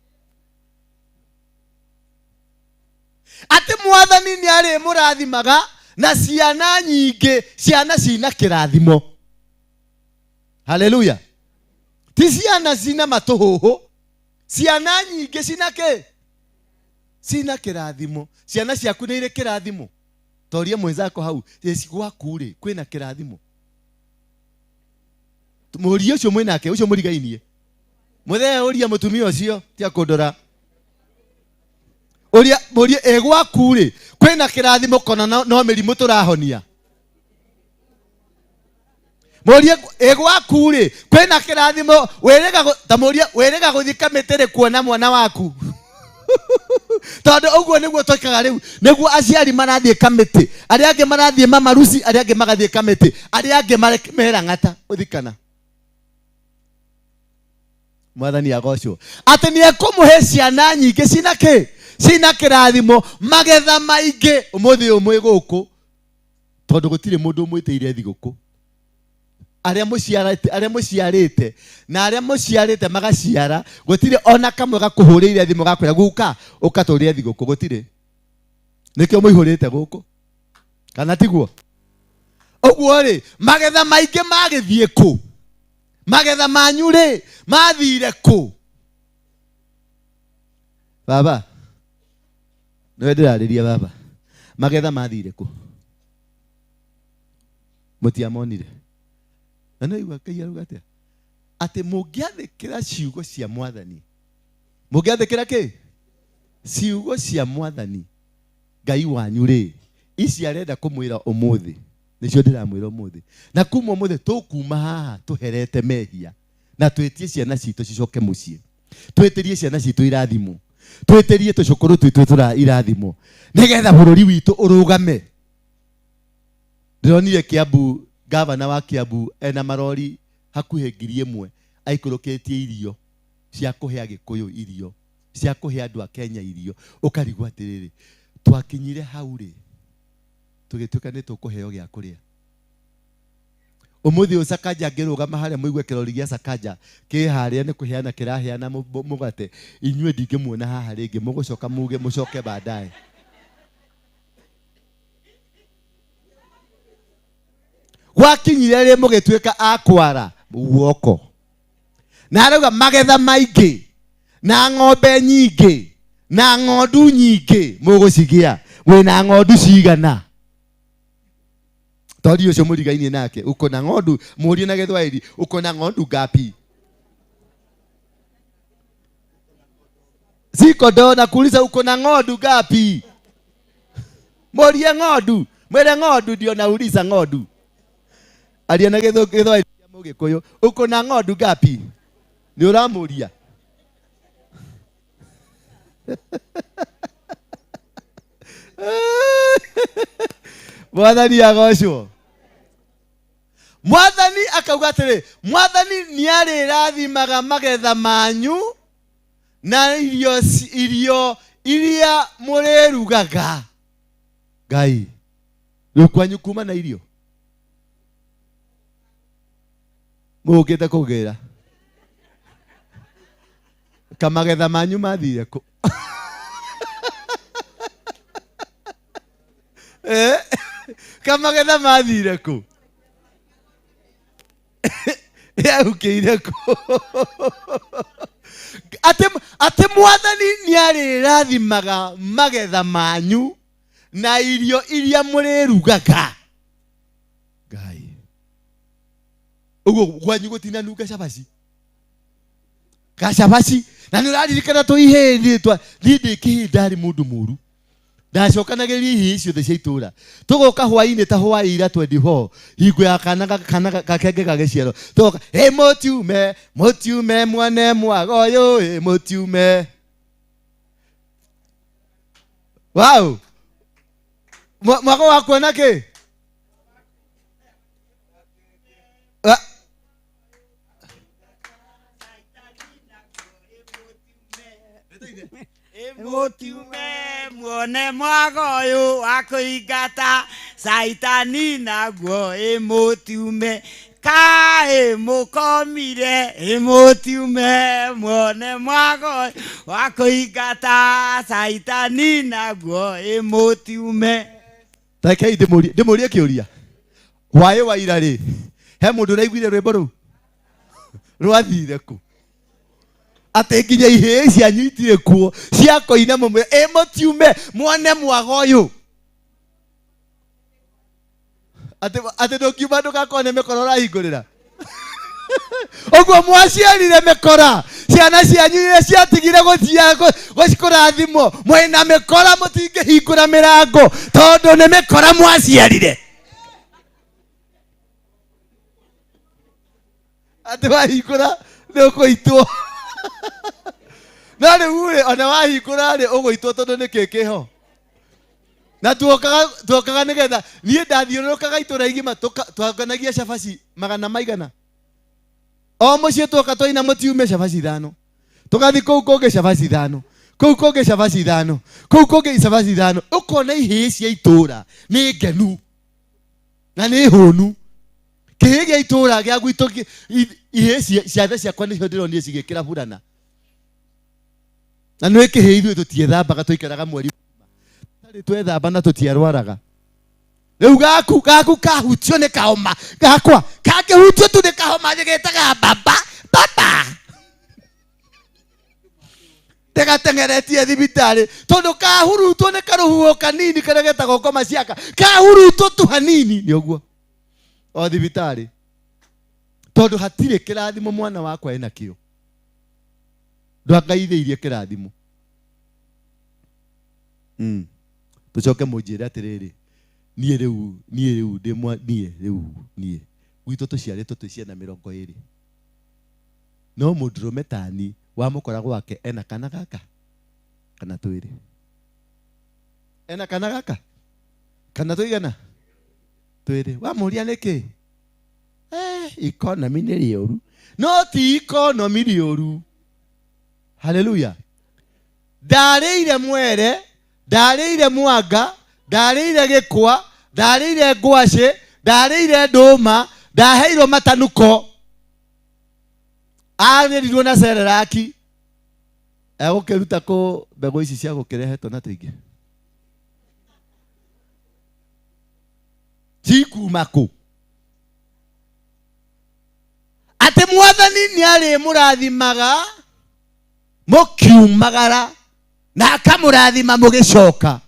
Atĩ mwathani nĩ arĩmũrathimaga na ciana nyingĩ, ciana cina kĩrathimo. Haleluya. Ti ciana cina matũhũhũ, ciana nyingĩ cina kĩ? Cina kĩrathimo. Ciana ciaku nĩ irĩ kĩrathimo. Toria mwenzako hau gwaku rĩ kwĩna kĩrathimo. Mũrie ũcio mwĩnake ũcio mũrigainie mũthee ũria mũtumia ũcio tia kũndora ũria mũrie ĩ gwaku rĩ kwĩna kĩrathimo kona no mĩrimũ tũrahonia. Mũrie ĩ gwaku rĩ kwĩna kĩrathimo wĩrĩga ta mũrie wĩrĩga gũthiĩ kamĩtĩ rĩ kuona mwana waku. Tondũ ũguo nĩguo twĩkaga rĩu nĩguo aciari marathiĩ kamĩtĩ arĩa angĩ marathiĩ mamaruci arĩa angĩ magathiĩ kamĩtĩ arĩa angĩ merang'ata ũthikana. Mwathani agocwo atĩ nĩ ekũmũhe ciana nyingĩ cina kĩ? Cina kĩrathimo magetha maingĩ. Ũmũthĩ ũyũ mwĩ gũkũ tondũ gũtirĩ mũndũ ũmwĩtĩire thigũkũ. Arĩa mũciarĩte na arĩa mũciarĩte magaciara gũtirĩ ona kamwe gakũhũrĩire thimũ gakwĩra guka ũka tũrĩe thigũkũ gũtirĩ. Nĩkĩo mũihũrĩte gũkũ kana tiguo? Ũguo rĩ magetha maingĩ magĩthiĩ kũ? Magetha manyu rĩ mathire kũ? Baba nĩwe ndĩrarĩria baba magetha mathire kũ? Mũtiamonire. Na nĩ igua Ngai arauga atĩa? Atĩ mũngĩathĩkĩra ciugo cia mwathani. Mũngĩathĩkĩra kĩ? Ciugo cia mwathani Ngai wanyu rĩ ici arenda kũmwĩra ũmũthĩ nĩcio ndĩramwĩra ũmũthĩ. Na kuma ũmũthĩ tũkuma haha tũherete mehia na twĩtie ciana citũ cicoke mũciĩ. Twĩtĩrie ciana citũ irathimo. Twĩtĩrie tũcũkũrũ twitũ tũra irathimo nĩgetha bũrũri witũ ũrũgame. Ndĩronire Kiambu gavana wa Kiambu ena marori hakuhĩ 1000 aikũrũkĩtie irio cia kũhe Agĩkũyũ irio cia kũhe andũ a Kenya irio. Ũkarigwo atĩrĩrĩ twakinyire hau rĩ tũgĩtuĩka nĩ tũkũheo gĩa kũrĩa. Ũmũthĩ ũyũ Sakaja angĩrũgama harĩa mũigue kĩrori gĩa Sakaja kĩ harĩa nĩ kũheana kĩraheana mũgate inyuĩ ndingĩmuona haha rĩngĩ mũgũcoka muge mũcoke baadaye. Gwakinyire rĩ mũgĩtuĩka a kwara guoko. Na arauga magetha maingĩ na ng'ombe nyingĩ na ng'ondu nyingĩ mũgũcigĩa. Mwĩna ng'ondu cigana? Tori ũcio mũrigainie nake uko na ng'ondu mũrie na Gĩthwaĩri uko na ng'ondu ngapi? Siko ndo nakuuliza uko na ng'ondu ngapi? Mũrie ng'ondu mwĩre ng'ondu ndio nauliza ng'ondu. Aria na Gĩthwaĩri Mũgĩkũyũ uko na ng'ondu ngapi? Nĩ ũramũria. Mwathani agocwo. Mwathani akauga atĩrĩ mwathani nĩarĩrathimaga magetha manyu na irio iria mũrĩrugaga. Ngai rĩu kwanyu kuma na irio mũgũkĩte kũgĩra kamagetha manyu mathire kũ? Kamagetha mathire kũ? Yahukĩire kũ? Ati mwathani nĩarĩrathimaga magetha manyu na irio iria mũrĩrugaga. Ngai. Ũguo kwanyu gũtinanunga cabaci. Gacabaci na nĩũraririkana tũihĩndĩ twa niĩ ndĩ kĩhĩ ndarĩ mũndũ mũru. Ndacokanagĩrĩria ihĩĩ ciothe cia itũũra. Tũgoka hwaĩ-inĩ ta hwaĩ ira 24 hingo ya kana gakenge gagĩciarwo. Tũgoka ĩ mũtiume mũtiume mwane mwaga ũyũ ĩ mũtiume. Wow. Mwago wa kuona kĩ? Mũtiume muone mwago ũyũ wa kũingata Saitani naguo ĩ mũtiume kaĩ mũkomire ĩ mũtiume muone mwago ũyũ wa kũingata Saitani naguo ĩ mũtiume. Rekei ndĩmũrie kĩũria. Hwaĩ wa ira rĩ, he mũndũ ũraiguire rwĩmbo rũu? Rwathire kũ? Atĩ nginya ihĩĩ cianyu itirĩ kuo ciakoina mũmwĩre ĩ mũtiume muone mwago ũyũ. Atĩ ndũngiuma ndũgakorwo nĩ mĩkora ũrahingũrĩra. Ũguo mwaciarire mĩkora ciana cianyu iria ciatigire kũrathimwo mwĩna mĩkora mũtingĩhingũra mĩrango tondũ nĩ mĩkora mwaciarire. Atĩ wahingũra nĩ ũkũitwo. No rĩu rĩ ona wahingũra rĩ ũgũitwo tondũ nĩ kĩ kĩho. Na tuokaga nĩgetha niĩ ndathiũrũrũkaga itũũra igima twanganagia cabaci magana maigana. O mũciĩ tuoka twaina mũtiume cabaci 5. Tũgathiĩ kũu kũngĩ cabaci 5. Kũu kũngĩ cabaci 5. Kũu kũngĩ cabaci 5. Ũkona ihĩĩ cia itũũra nĩ ngenu na nĩ hũnu. Kĩhĩĩ gĩa itũũra gĩa gwitũ ihĩĩ ciathe ciakwa nĩcio ndĩronire cigĩkĩra burana. Na nĩ kĩhĩĩ ithuĩ tũtiethambaga tũikaraga mweri tarĩ twethamba na tũtiarwaraga. Rĩu gaku kahutio nĩ kahoma gakwa kangĩhutio tu nĩ kahoma gĩgĩtaga baba baba. Ndĩgateng'eretie thibitarĩ tondũ kahurutwo nĩ karũhuho kanini karĩa getagwo ngoma ciaka kahurutwo tu hanini nĩ ũguo o thibitarĩ tondũ hatirĩ kĩrathimo mwana wakwa ena kĩo. Ndwangaithĩirie kĩrathimo. Tũcoke mũnjĩre atĩrĩrĩ niĩ rĩu ndĩ niĩ rĩu niĩ gwitũ tũciarĩtwo twĩ ciana 20 no mũndũrũme tani wamũkora gwake ena kana gaka kana twĩrĩ ena kana gaka kana tũigana twĩrĩ wamũria nĩkĩ economy nĩ rĩũru no ti economy rĩũru. Haleluya. Ndarĩire mwere, ndarĩire mwanga, ndarĩire gĩkwa, ndarĩire ngwacĩ, ndarĩire ndũma, ndaheirwo matanuko. Arĩrirwo na cereraki. Egũkĩruta kũ mbegũ ici cia gũkĩrehe twana tũingĩ? Cikuma kũ? Atĩ mwathani nĩarĩmũrathimaga mũkiumagara na akamũrathima mũgĩcoka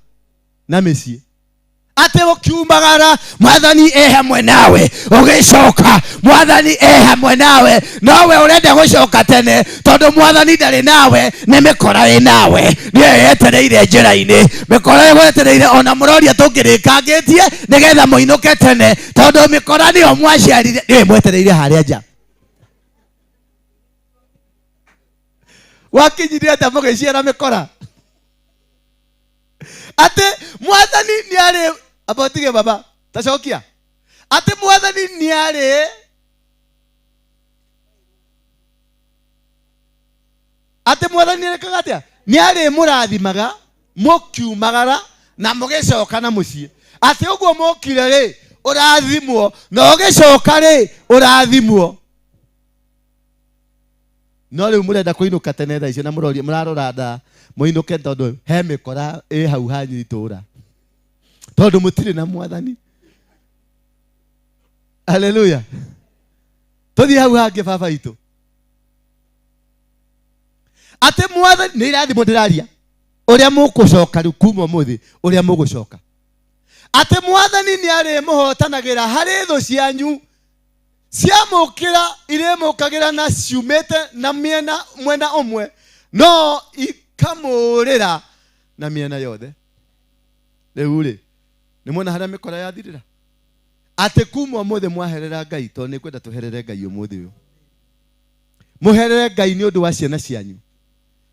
na mĩciĩ. Atĩ ũkiumagara mwathani e hamwe nawe, ũgĩcoka mwathani e hamwe nawe, nowe ũrenda gũcoka tene tondũ mwathani ndarĩ nawe, nĩ mĩkora ĩ nawe, nĩyo yetereire njĩra-inĩ, mĩkora ĩgwetereire ona mũroria tũngĩrĩkangĩtie nĩgetha mũinũke tene tondũ mĩkora nĩyo mwaciarire, nĩyo ĩmwetereire harĩa nja. Wakinyire atĩa mũgĩciara mĩkora? Atĩ mwathani nĩarĩ abotige baba tacokia atĩ mwathani nĩarĩ atĩ mwathani nĩarĩkaga atĩa? Nĩarĩ mũrathimaga mũkiumagara na mũgĩcoka na mũciĩ. Atĩ ũguo mũkire rĩ ũrathimwo na ũgĩcoka rĩ ũrathimwo. No rĩu mũrenda kũinũka tene thaa icio na mũrarora nda mũinũke tondũ he mĩkora ĩ hau hanyu itũũra tondũ mũtirĩ na mwathani. Haleluya. Tũthiĩ hau hangĩ baba itũ. Atĩ mwathani nĩ irathimo ndĩraria ũrĩa mũgũcoka rĩu kuma ũmũthĩ ũrĩa mũgũcoka. Atĩ mwathani nĩ arĩmũhotanagĩra harĩ thũ cianyu ciamũkĩra irĩmũkagĩra na ciumĩte na mĩena mwena ũmwe no ikamũũrĩra na mĩena yothe. Rĩu rĩ nĩ mwona harĩa mĩkora yathirĩra. Atĩ kuma ũmũthĩ mwaherera Ngai tondũ nĩ kwenda tũherere Ngai ũmũthĩ ũyũ. Mũherere Ngai nĩ ũndũ wa ciana cianyu.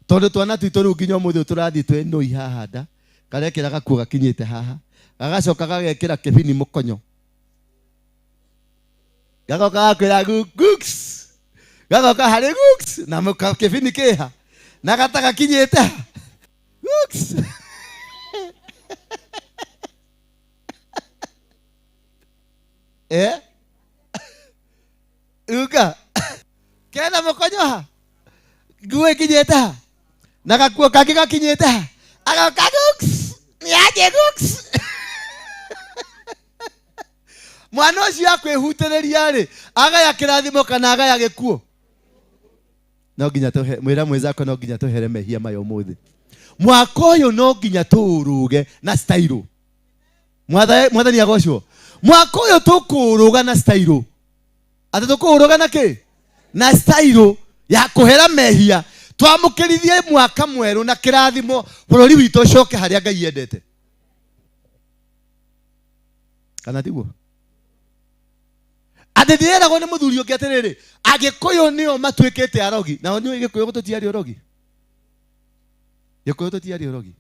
Tondũ twana twitũ rĩu nginya ũmũthĩ ũyũ tũrathiĩ twĩ nũi haha nda karekĩra gakuo gakinyĩte haha gagacoka gagekĩra kĩbini mũkonyo gagoka gakwĩra guks gagoka harĩ guks na kĩbini kĩha na gata gakinyĩte ha guks. Eh? Uka kena mũkonyo ha nguo ĩkinyĩte ha na gakuo kangĩ gakinyĩte ha agoka guks nĩanjĩ guks. Mwana ũcio akwĩhutĩrĩria rĩ agaya kĩrathimo kana agaya gĩkuũ. No nginya tũhe mwĩra mwĩzako no nginya tũhere mehia maya ũmũthĩ. Mwaka ũyũ no nginya tũũrũge na style. Mwathani agocwo. Mwaka ũyũ tũkũũrũga na style. Atĩ tũkũũrũga na kĩ? Na style ya kũhera mehia twamũkĩrithie mwaka mwerũ na kĩrathimo bũrũri witũ ũcoke harĩa Ngai endete. Kana tiguo? Atĩ ndĩreragwo nĩ mũthuri ũngĩ atĩrĩrĩ Agĩkũyũ nĩo matuĩkĩte arogi. Nao nĩũĩ Gĩkũyũ tũtiarĩ ũrogi. Gĩkũyũ tũtiarĩ ũrogi.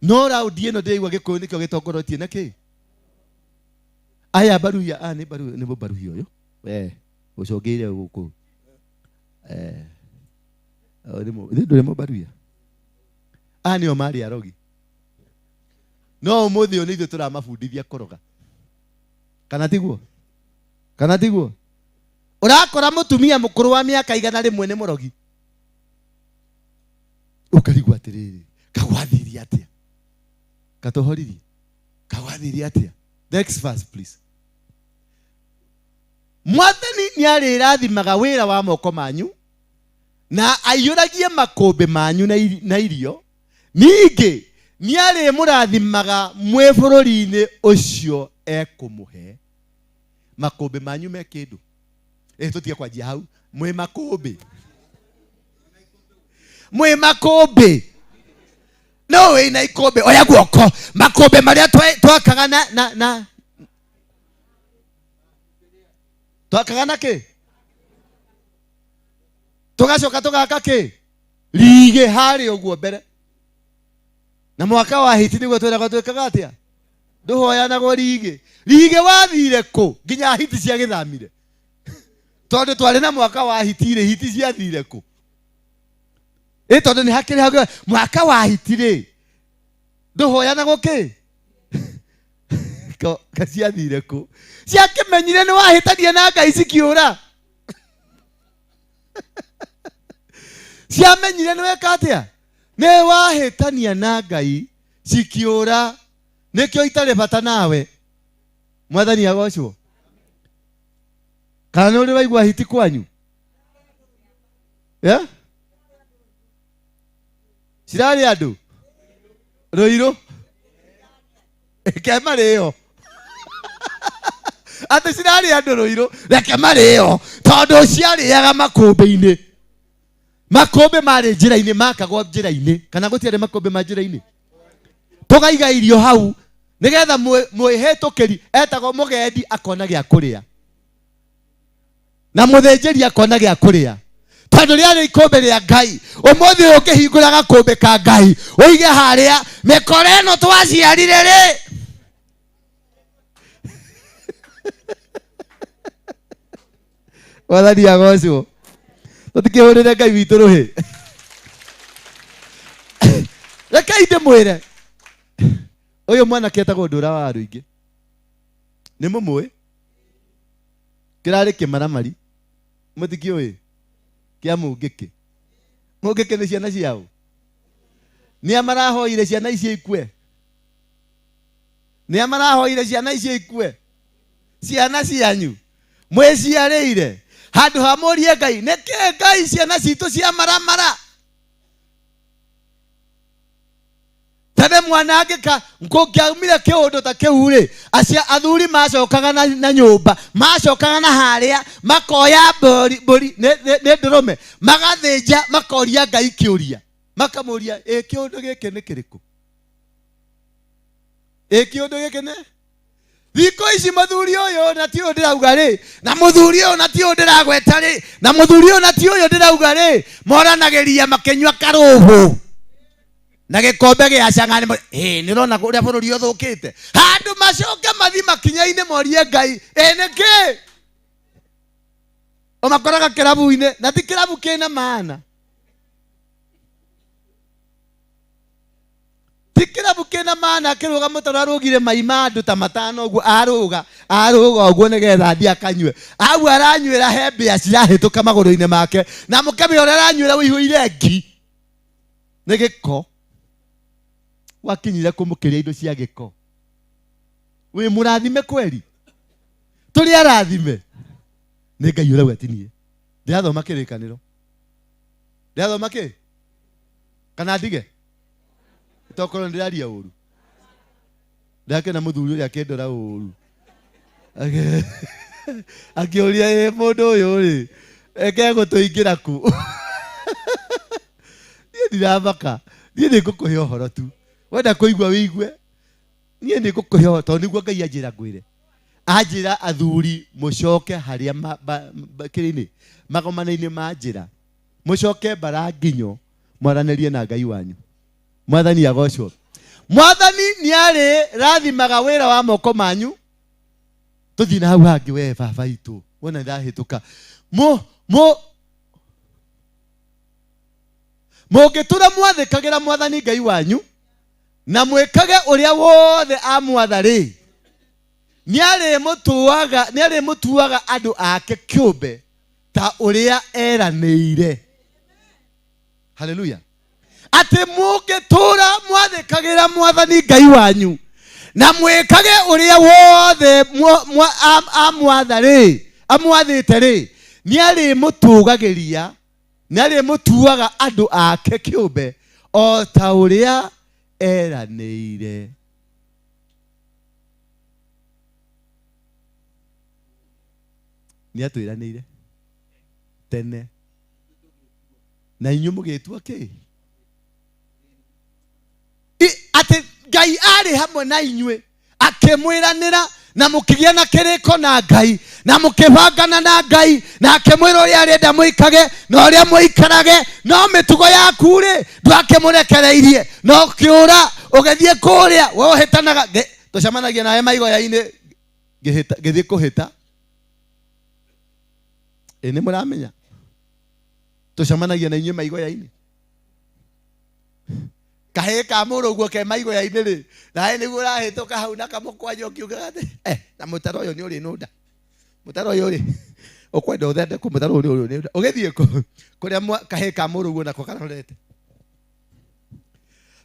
No raundi ĩno ndĩraigua Gĩkũyũ nĩkĩo gĩtongoretie na kĩ? Aya Baruhia, nĩ Baruhia, nĩ Baruhia ũyũ. Ũcũngĩire gũkũ. Nĩ ndũrĩ Mũbaruhia. Aya nĩo marĩ arogi. No ũmũthĩ ũyũ nĩ ithuĩ tũramabundithia kũroga. Kana tiguo? Kana tiguo? Ũrakora mũtumia mũkũrũ wa mĩaka 100 nĩ mũrogi. Ũkarigwo atĩrĩrĩ, kagwathirie atĩa? Katũhoririe? Kagwathirie atĩa? Next verse please. Mwathani nĩarĩrathimaga wĩra wa moko manyu na aiyũragie makũmbĩ manyu na irio. Ningĩ nĩarĩmũrathimaga mwĩ bũrũri-inĩ ũcio ekũmũhe. Makũmbĩ manyu me kĩndũ. Tũtige kwanjia hau. Mwĩ makũmbĩ. Mwĩ makũmbĩ. No wĩna ikũmbĩ. Oya guoko. Makũmbĩ marĩa twakaga na twakaga na kĩ? Tũgacoka tũgaka kĩ? Rigĩ harĩa ũguo mbere. Na mwaka wa hiti nĩguo twĩragwo twĩkaga atĩa? Ndũhoyanagwo rigĩ. Rigĩ wathire kũ? Nginya hiti ciagĩthamire. Tondũ twarĩ na mwaka wa hiti rĩ, hiti ciathire kũ? Tondũ nĩ hakĩrĩ hau mwaka wa hiti rĩ, ndũhoyanagwo kĩ? Ciathire kũ? Ciakĩmenyire nĩ wahĩtania na Ngai cikiũra. Ciamenyire nĩ weka atĩa? Nĩ wahĩtania na Ngai cikiũra. Nĩkĩo itarĩ bata nawe. Mwathani agocwo. Kana nĩ ũrĩ waigua hiti kwanyu? Yeah? Cirarĩ andũ? Rũirũ? Reke marĩo. Atĩ cirarĩ andũ rũirũ, reke marĩo. Tondũ ciarĩaga makũmbĩ-inĩ. Makũmbĩ marĩ njĩra-inĩ, makagwo njĩra-inĩ. Kana gũtiarĩ makũmbĩ ma njĩra-inĩ? Tũgaiga irio hau nĩgetha mwĩhĩtũkĩri etagwo mũgendi akona gĩa kũrĩa. Na mũthĩnjĩri akona gĩa kũrĩa. Tondũ rĩarĩ ikũmbĩ rĩa Ngai. Ũmũthĩ ũyũ ũkĩhingũra gakũmbĩ ka Ngai, ũige harĩa mĩkora ĩno twaciarire rĩ. Mwathani agocwo. Tũtikĩhũrĩre Ngai witũ rũhĩ. Rekei ndĩmwĩre. Ũyũ mwanake etagwo Ndũra wa Rũingĩ. Nĩ mũmũĩ? Kĩrarĩ kĩmaramari. Mũtikĩũĩ? Kĩa Mũngĩkĩ. Mũngĩkĩ nĩ ciana ciao. Nĩa marahoire ciana icio ikue? Nĩa marahoire ciana icio ikue? Ciana cianyu. Mwĩciarĩire. Handũ ha mũrie Ngai, nĩkĩ Ngai ciana citũ cia maramara? Tene mwanangĩka kũngĩaumire kĩũndũ ta kĩu rĩ, acia athuri macokaga na nyũmba, macokaga na harĩa, makoya mbũri nĩ ndũrũme, magathĩnja, makoria Ngai kĩũria, makamũria ĩ kĩũndũ gĩkĩ nĩ kĩrĩkũ? Ĩ kĩũndũ gĩkĩ nĩ thikũ ici mũthuri ũyũ na ti ũyũ ndĩrauga rĩ, na mũthuri ũyũ na ti ũyũ ndĩragweta rĩ, na mũthuri ũyũ na ti ũyũ ndĩrauga rĩ, moranagĩria makĩnyua karũhũ na gĩkombe gĩa cang'ani. Nĩ ũrona ũrĩa bũrũri ũthũkĩte. Handũ macoke mathi makinya-inĩ morie Ngai ĩ nĩkĩ? Ũmakoraga kĩrabu-inĩ, na ti kĩrabu kĩna maana. Ti kĩrabu kĩna maana kĩrũga mũtaro arũgire mai ma andũ ta matano ũguo, arũga ũguo nĩgetha athiĩ akanyue. Hau aranyuĩra he mbĩa cirahĩtũka magũrũ-inĩ make, na mũkebe ũrĩa aranyuĩra ũihũire ngi. Nĩ gĩko. Wakinyire kũmũkĩria indo cia gĩko. Wĩ mũrathime kweri? Tũrĩ arathime. Nĩ Ngai ũrauga ti niĩ. Ndĩrathoma kĩrĩkanĩro. Ndĩrathoma kĩ? Kana ndige? Tokorwo ndĩraria ũru. Ndĩrakena mũthuri ũrĩa akĩndora ũru. Akĩũria ĩ mũndũ ũyũ rĩ, ekegũtũingĩra kũ? Niĩ ndiramaka. Niĩ nĩngũkũhe ũhoro tu. Wenda kũigua wĩigue. Niĩ nĩngũkũhe ũhoro tondũ nĩguo Ngai anjĩra ngwĩre. Anjĩra athuri mũcoke harĩa kĩrĩ-inĩ, magomano-inĩ ma njĩra. Mũcoke mbara nginyo mwaranĩrie na Ngai wanyu. Mwathani agocwo. Mwathani nĩarĩ rathimaga wĩra wa moko manyu. Tũthiĩ na hau hangĩ we baba itũ. Wona ndahĩtũka. Mũngĩtũra mwathĩkagĩra Mwathani Ngai wanyu na mwĩkage ũrĩa wothe amwatha rĩ, nĩarĩmũtuaga andũ ake kĩũmbe ta ũrĩa eranĩire. Haleluya. Atĩ mũngĩtũra mwathĩkagĩra Mwathani Ngai wanyu na mwĩkage ũrĩa wothe amwatha rĩ, amwathĩte rĩ, nĩarĩmũtũgagĩria, nĩarĩmũtuaga andũ ake kĩũmbe o ta ũrĩa eranĩire. Nĩatwĩranĩire tene na inyuĩ mũgĩtua kĩ? Atĩ Ngai arĩ hamwe na inyuĩ akĩmwĩranĩra na mũkĩgĩa na kĩrĩko na Ngai na mũkĩbangana na Ngai na akĩmwĩra ũrĩa arenda mũikage na ũrĩa mũikarage, no mĩtugo yaku rĩ ndwakĩmũrekereirie, no ũkĩũra ũgĩthiĩ kũrĩa we ũhĩtanaga. Tũcemanagia nawe maigoya-inĩ ngĩthiĩ kũhĩta. Ĩ nĩ mũramenya tũcemanagia na inyuĩ maigoya-inĩ. Kahĩĩ ka mũrũ ũguo ke maigoya-inĩ rĩ, nawe nĩguo ũrahĩtũka hau na kamũkwanja ũkiugaga atĩ, na mũtaro ũyũ nĩ ũrĩ nũnda. Mũtaro ũyũ rĩ, ũkwenda ũthondekwo mũtaro ũyũ nĩ ũrĩ nũnda. Ũgĩthiĩ kũ? Kũrĩa kahĩĩ ka mũrũ ũguo nako karorete.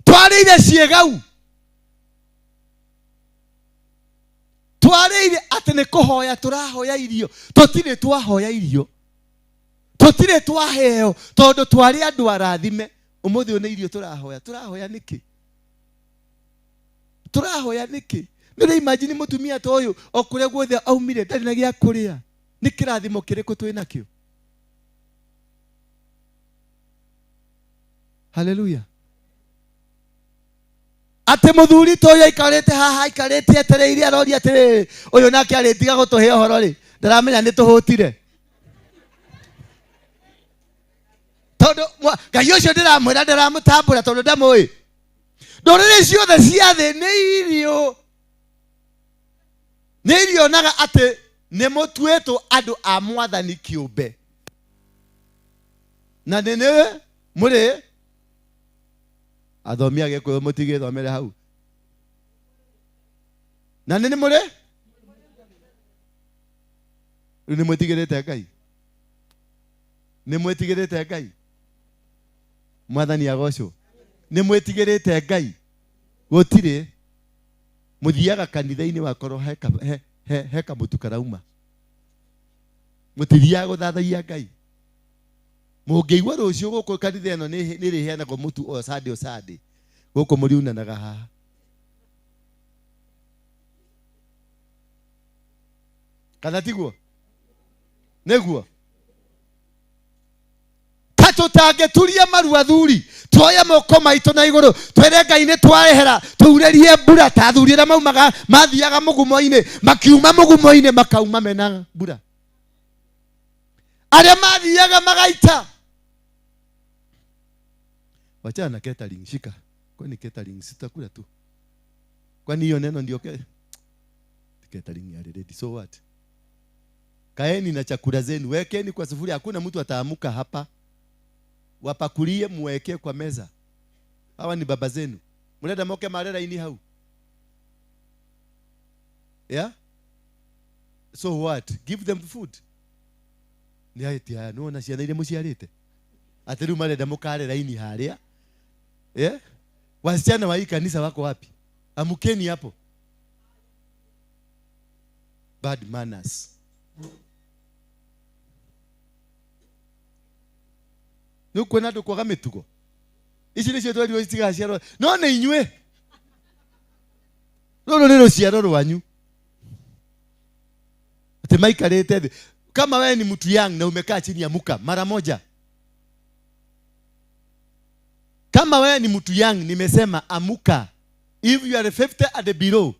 Twarĩire ciĩgau. Twarĩire atĩ nĩ kũhoya tũrahoya irio. Tũtirĩ twahoya irio. Tũtirĩ twaheo tondũ twarĩ andũ arathime. Ũmũthĩ ũyũ nĩ irio tũrahoya. Tũrahoya nĩkĩ? Tũrahoya nĩkĩ? Nĩ ũrĩ imagine mũtumia ta ũyũ o kũrĩa guothe aumire ndarĩ na gĩa kũrĩa. Nĩ kĩrathimo kĩrĩkũ twĩ nakĩo? Haleluya. Atĩ mũthuri ta ũyũ aikarĩte haha, aikarĩte etereire aroria atĩrĩrĩ, ũyũ nake arĩtiga gũtũhe ũhoro rĩ, ndaramenya nĩ tũhũtire. Tondũ Ngai ũcio ndĩramwĩra ndĩramũtambũra tondũ ndamũĩ. Ndũrĩrĩ ciothe cia thĩ nĩ irio. Nĩ irionaga atĩ nĩ mũtuĩtwo andũ a Mwathani kĩũmbe. Na nĩ nĩ mũrĩ athomi a Gĩkũyũ mũtigĩthomere hau. Na nĩ nĩ mũrĩ? Rĩu nĩ mwĩtigĩrĩte Ngai? Nĩ mwĩtigĩrĩte Ngai? Mwathani agocwo. Nĩ mwĩtigĩrĩte Ngai? Gũtirĩ. Mũthiaga kanitha-inĩ wakorwo he kamũtu karauma. Mũtithiaga gũthathaiya Ngai. Mũngĩigua rũciũ gũkũ kanitha ĩno nĩ ĩrĩheanagwo mũtu o Sunday o Sunday. Gũkũ mũriunanaga haha. Kana tiguo? Nĩguo. Tũtangĩturia maru athuri tuoye moko maitũ na igũrũ twĩre Ngai nĩ twarehera tuurĩrie mbura ta athuri arĩa maumaga mathiaga mũgumo-inĩ makiuma mũgumo-inĩ makauma mena mbura arĩa mathiaga magaita. Wachana na catering, shika. Kwani catering sitakula tu? Kwani hiyo neno ndio catering ya ready, so what? Kaeni na chakula zenu, wekeni kwa sufuria, hakuna mtu ataamuka hapa. Wapakulie muweke kwa meza. Hawa ni baba zenu. Murenda moke marera ini hau. Yeah? So what? Give them food. Ni hati haya nuona ciana iria muciarite. Ati riu marenda mukarera ini haria. Yeah? Wasichana wa hii kanisa wako wapi? Amukeni hapo. Bad manners. Nukuona andu kwaga mitugo ici nicio twerirwo itigaciarwo no nĩ inyuĩ rũrũ nĩ rũciaro rwanyu atĩ maikarĩte thĩ. Kama wewe ni mtu young na umekaa chini ya muka mara moja. Kama wewe ni mtu young, nimesema amuka. If you are 50 and below,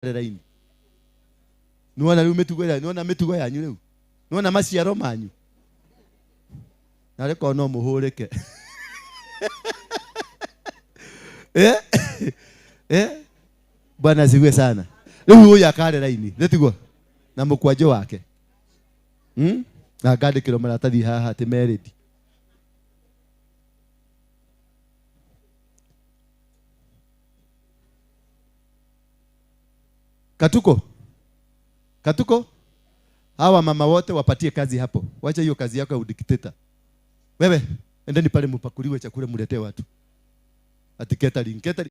raini. Nuona riu mitugo ira, nuona mitugo yanyu riu. Nuona maciaro manyu. Na reko no muhurike. Eh? Eh? Bwana asifiwe sana. Riu uyu akare raini, nitiguo. Na mukwanjo wake. Na ngandikirwo maratathi haha ati married. Katuko. Katuko. Hawa mama wote wapatie kazi hapo. Wacha hiyo kazi yako ya udikteta. Wewe, endeni pale mupakuliwe chakula muletee watu. Ati catering, catering.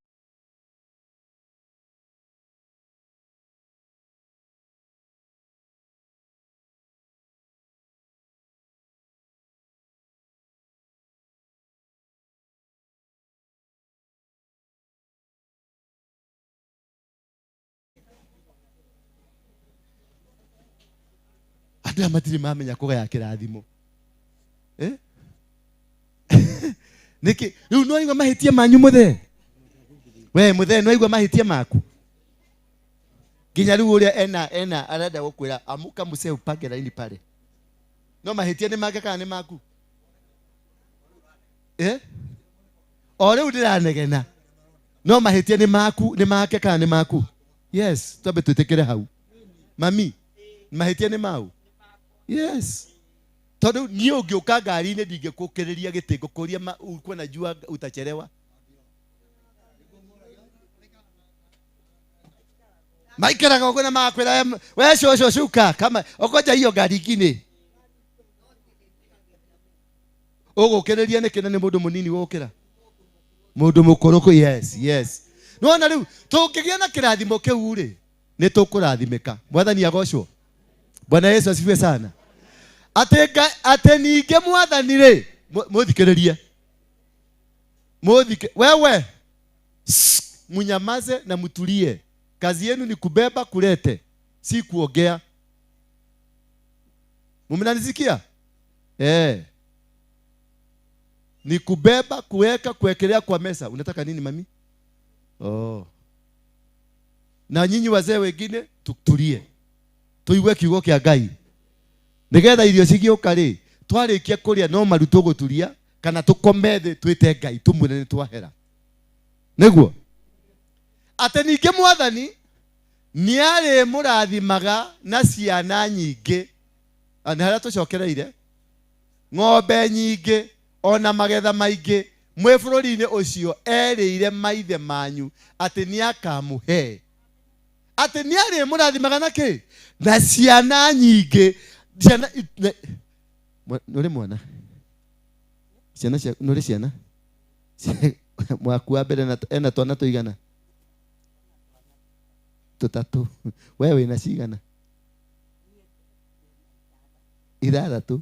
Andũ matirĩ mamenya kũgaya kĩrathimo. Eh? Nĩkĩ? Rĩu no waigua mahĩtia manyu mũthee? We mũthee no waigua mahĩtia maku? Nginya rĩu ũrĩa ena arenda gũkwĩra amuka mũcee upange raini pale. No mahĩtia nĩ make kana nĩ maku? Eh? O rĩu ndĩranegena. No mahĩtia nĩ maku, nĩ make kana nĩ maku? Yes, twambe twĩtĩkĩre hau. Mami, mahĩtia nĩ mau? Yes. Tondu niĩ ũngĩũka ngari-inĩ ndingĩkũkĩrĩria gĩtĩ ngũkũria ulikuwa najua utachelewa. Maikaraga ũguo na magakwĩra we cũcũ cuka kama okonja hiyo ngari ingine. Ũgũkĩrĩria nĩkĩ na nĩ mũndũ mũnini gũkĩra? Mũndũ mũkũrũ. Yes, yes. Nĩwona rĩu tũngĩgĩa na kĩrathimo kĩu rĩ nĩ tũkũrathimĩka. Mwathani agocwo. Bwana Yesu asifiwe sana. Ate ningĩ mwathani rĩ mũthikĩrĩrie. Wewe munyamaze na mutulie. Kazi yenu ni kubeba kulete, si kuongea. Mmenanisikia? Eh. Ni kubeba, kuweka, kuwekelea kwa meza. Unataka nini mami? Oh. Na nyinyi wazee wengine tutulie. Tuigue kiugo kia Ngai. Nigetha irio cigĩũka rĩ, twarĩkia kũrĩa no maru tũgũturia kana tũkome thĩ twĩte Ngai tũmwĩre nĩ twahera. Nĩguo? Atĩ ningĩ mwathani nĩarĩmũrathimaga na ciana nyingĩ. Nĩ harĩa tũcokereire. Ng'ombe nyingĩ ona magetha maingĩ mwĩ bũrũri-inĩ ũcio erĩire maithe manyu atĩ nĩakamũhe. Atĩ nĩ arĩmũrathimaga na kĩ? Na ciana nyingĩ. Ciana nũrĩ mwana? Ciana cia nũrĩ ciana? Mwaku wa mbere ena twana tũigana? Tũtatũ. We wĩna cigana? Ithathatũ.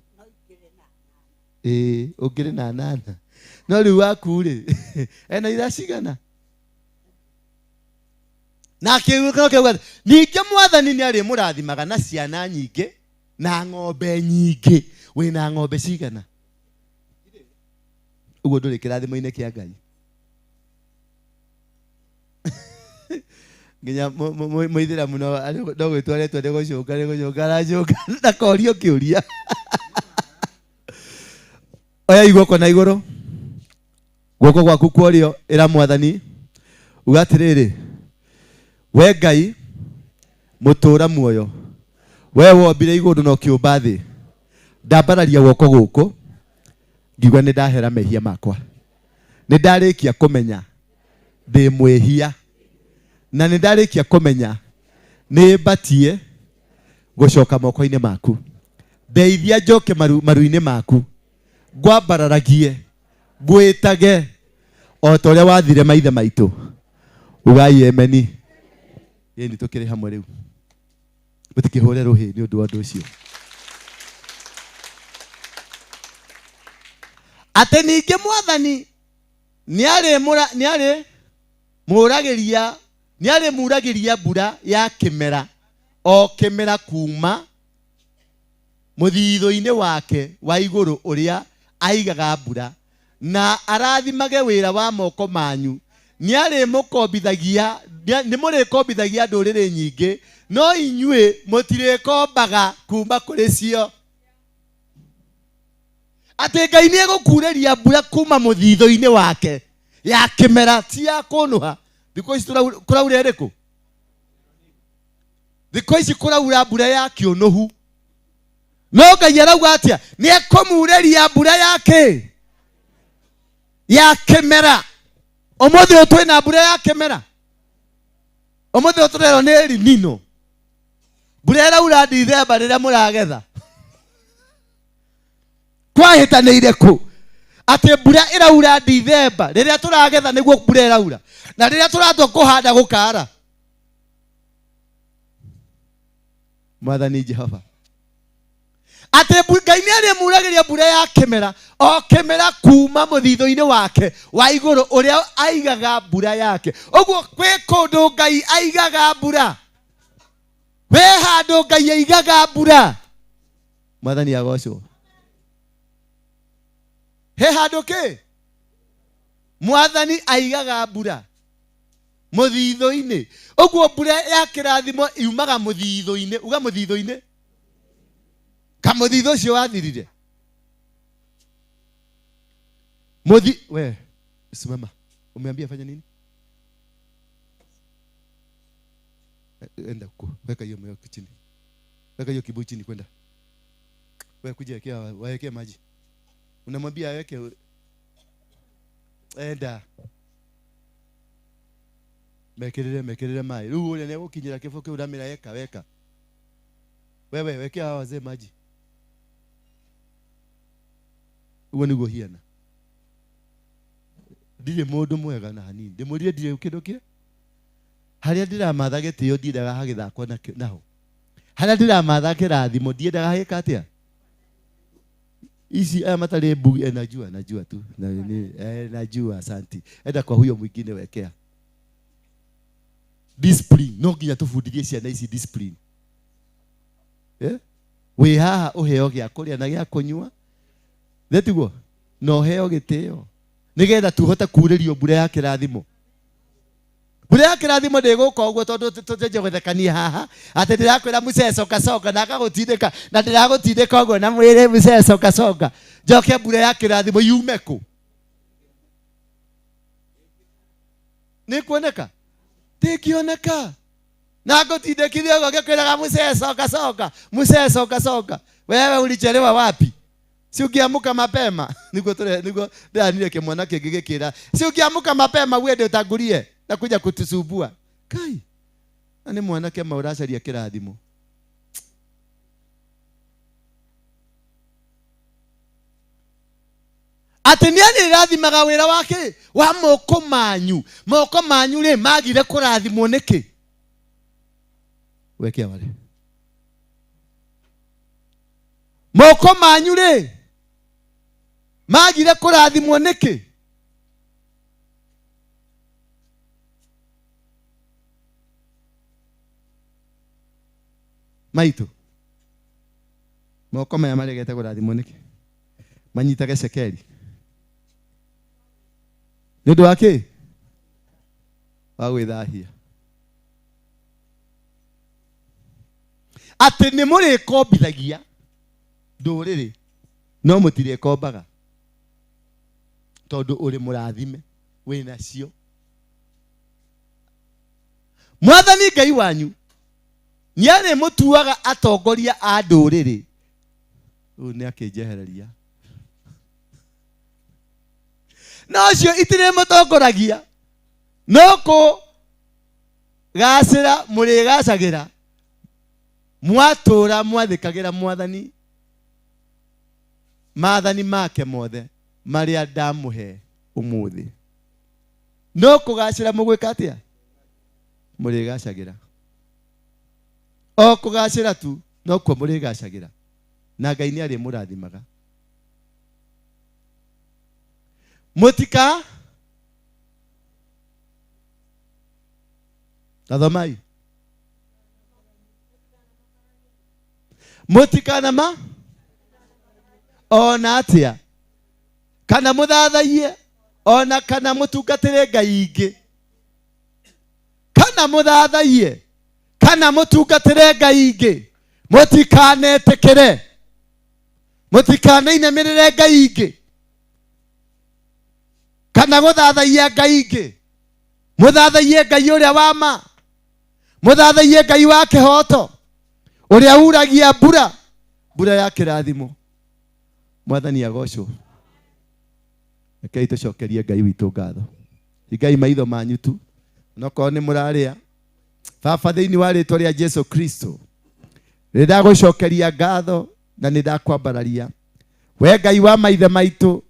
Ĩĩ, ũngĩrĩ na nana. No rĩu waku rĩ, ena ithaa cigana? Na kiugo kĩu ningĩ mwathani nĩ arĩmũrathimaga na ciana nyingĩ na ng'ombe nyingĩ. Wĩna ng'ombe cigana? Ũguo ndũrĩ kĩrathimo-inĩ kĩa Ngai. Nginya mũithĩramu no gwĩtwo aretwo nĩ gũcũnga, nĩ gũcũnga aracũnga, ndakorio kĩũria. Oya guoko na igũrũ, guoko gwaku kwa ũrĩo, ĩra mwathani uga atĩrĩrĩ, we Ngai mũtũũra muoyo, we wombire igũrũ na ũkĩũmba thĩ, ndambararia guoko gũkũ ngiuga nĩ ndahera mehia makwa, nĩ ndarĩkia kũmenya ndĩ mwĩhia, na nĩ ndarĩkia kũmenya nĩ mbatie gũcoka moko-inĩ maku, ndeithia njoke maru-inĩ maku, ngwambararagie ngwĩtage o ta ũrĩa wathire maithe maitũ. Ugai emeni. Ĩni tũkĩrĩ hamwe rĩu, mũtikĩhũre rũhĩ nĩ ũndũ wa ũndũ ũcio. Atĩ ningĩ mwathani nĩarĩmuragĩria mbura ya kĩmera o kĩmera kuma mũthithũ-inĩ wake wa igũrũ ũrĩa aigaga mbura, na arathimage wĩra wa moko manyu. Nĩmũrĩkombithagia ndũrĩrĩ nyingĩ, no inyuĩ mũtirĩkombaga kuma kũrĩ cio. Atĩ Ngai nĩegũkurĩria mbura kuma mũthithũ-inĩ wake ya kĩmera, ti ya kũnũha. Thikũ ici kũraura ĩrĩkũ? Thikũ ici kũraura mbura ya kĩũnũhu. No Ngai arauga atĩa? Nĩekũmurĩria mbura ya kĩ? Ya kĩmera. Ũmũthĩ ũyũ twĩna mbura ya kĩmera. Ũmũthĩ ũyũ tũrerwo nĩ El Nino. Mbura ĩraura Dithemba rĩrĩa mũragetha. Kwahĩtanĩire kũ? Atĩ mbura ĩraura Dithemba rĩrĩa tũragetha nĩguo mbura ĩraura, na rĩrĩa tũratua kũhanda gũkara. Mwathani Jehova. Atĩ Ngai nĩarĩmuragĩria mbura ya kĩmera o kĩmera kuma mũthithũ-inĩ wake wa igũrũ ũrĩa aigaga mbura yake. Ũguo kwĩ kũndũ Ngai aigaga mbura, kwĩ handũ Ngai aigaga mbura. Mwathani agocwo. He handũ kĩ? Mwathani aigaga mbura mũthithũ-inĩ. Ũguo mbura ya kĩrathimo yumaga mũthithũ-inĩ. Uga mũthithũ-inĩ. Kamũthithũ ũcio wathirire. Mũthi, we, simama. Umeambia fanya nini? Enda huko. Weka hiyo mweko chini. Weka hiyo kibuyu chini kwenda. Wewe kuja wekea, waekee maji. Unamwambia aweke. Enda. Mekirire, mekirire mai. Rĩu ũrĩa nĩegũkinyĩra kĩbũ kĩu ũramĩra eka, weka. Wewe wekea hawa wazee maji. Ũguo nĩguo hiana. Ndirĩ mũndũ mwega na hanini. Ndĩmwĩrire ndirĩ kĩndũ kĩ? Harĩa ndĩramatha gĩtĩo ndiendaga hagĩthakwo nakĩo naho. Harĩa ndĩramatha kĩrathimo ndiendaga hagĩka atĩa? Ici aya matarĩ mbugi, najua, najua tu. Na, ni, najua, asanti. Enda kwa huyo mwingine wekea. Discipline, no nginya tũbundithie ciana ici discipline. Wĩ haha ũheo gĩa kũrĩa na gĩa kũnyua. Thetiguo? Na ũheo gĩtĩo. Nĩgetha tũhote kurĩrio mbura ya kĩrathimo. Mbura ya kĩrathimo ndĩgũka ũguo tondũ tũtũnjie gũthekania haha. Atĩ ndĩrakwĩra mũcee coka coka na agagũtindĩka, na ndĩragũtindĩka ũguo na mwĩrĩ mũcee coka coka. Njoke mbura ya kĩrathimo yume kũ? Nĩ kuoneka? Ndĩngĩoneka. Na ngũtindĩkithia ũguo ngĩkwĩraga mũcee coka coka, mũcee coka coka. Wewe ulichelewa wapi? Si ungeamka mapema? Niguo tũre, niguo ndĩranire kĩmwana kĩngĩ gĩkĩra, si ungeamka mapema uende utangulie na kuja kutusumbua. Kai. Na nĩ mwanake ma ũracaria kĩrathimo. Atĩ nĩ arĩrathimaga wĩra wake wa moko manyu. Moko manyu rĩ magire kũrathimwo nĩkĩ? Weke wale. Moko manyu rĩ magire kũrathimwo nĩkĩ? Maitũ, moko maya maregete kũrathimwo nĩkĩ? Manyitage cekeri nĩ ũndũ wa kĩ? Wa gwĩthahia. Atĩ nĩ mũrĩkombithagia ndũrĩrĩ no mũtirĩkombaga tondũ ũrĩ mũrathime wĩnacio. Mwathani Ngai wanyu nĩarĩmũtuaga atongoria a ndũrĩrĩ. Ũyũ nĩ akĩnjehereria. No cio itirĩmũtongoragia no kũgacĩra mũrĩgacagĩra mwatũra mwathĩkagĩra Mwathani maathani make mothe marĩa ndamũhe ũmũthĩ. No kũgacĩra mũgwĩka atĩa? Mũrĩgacagĩra. O kũgacĩra tu no kuo mũrĩgacagĩra na Ngai nĩ arĩmũrathimaga. Mũtika tathomai. Mũtikanama ona atĩa kana mũthathaiye ona kana mũtungatĩre ngai ingĩ. Kana mũthathaiye kana mũtungatĩre ngai ingĩ. Mũtikanetĩkĩre, mũtikaneinamĩrĩre ngai ingĩ kana gũthathaiya ngai ingĩ. Mũthathaiye Ngai ũrĩa wa ma, mũthathaiye Ngai wa kĩhooto ũrĩa uragia mbura, mbura ya kĩrathimo. Mwathani agocwo. Rekei tũcokerie Ngai witũ ngatho. Hingai maitho manyu tu nokorwo nĩ mũrarĩa. Baba, thĩinĩ wa rĩtwa rĩa Jesu Kristo nĩ ndagũcokeria ngatho na nĩ ndakwambararia. We Ngai wa maithe maitũ,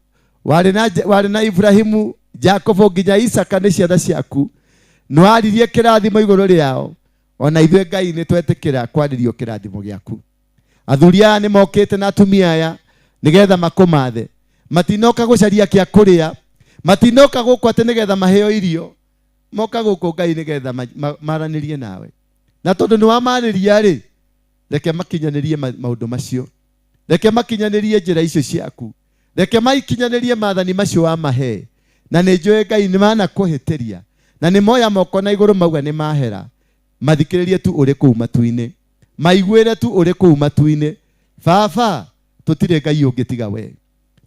warĩ na Ibrahimu, Jakubu nginya Isaka nĩ ciana ciaku. Nĩwaririe kĩrathimo igũrũ rĩao. Ona ithuĩ Ngai nĩ twetĩkĩra kwarĩrio kĩrathimo gĩaku. Athuri aya nĩ mokĩte na atumia aya nĩgetha makũmathe. Matinoka gũcaria kĩa kũrĩa, matinoka gũkũ atĩ nĩgetha maheo irio. Moka gũkũ Ngai nĩgetha maranĩrie nawe. Na tondũ nĩ wamarĩria rĩ, reke makinyanĩrie maũndũ macio. Reke makinyanĩrie njĩra icio ciaku. Reke maikinyanĩrie maathani macio wamahe. Na nĩ njũĩ Ngai nĩ manakũhĩtĩria. Na nĩ moya moko na igũrũ mauga nĩ mahera. Mathikĩrĩrie tu ũrĩ kũu matu-inĩ. Maiguĩre tu ũrĩ kũu matu-inĩ. Baba, tũtirĩ Ngai ũngĩ tiga we.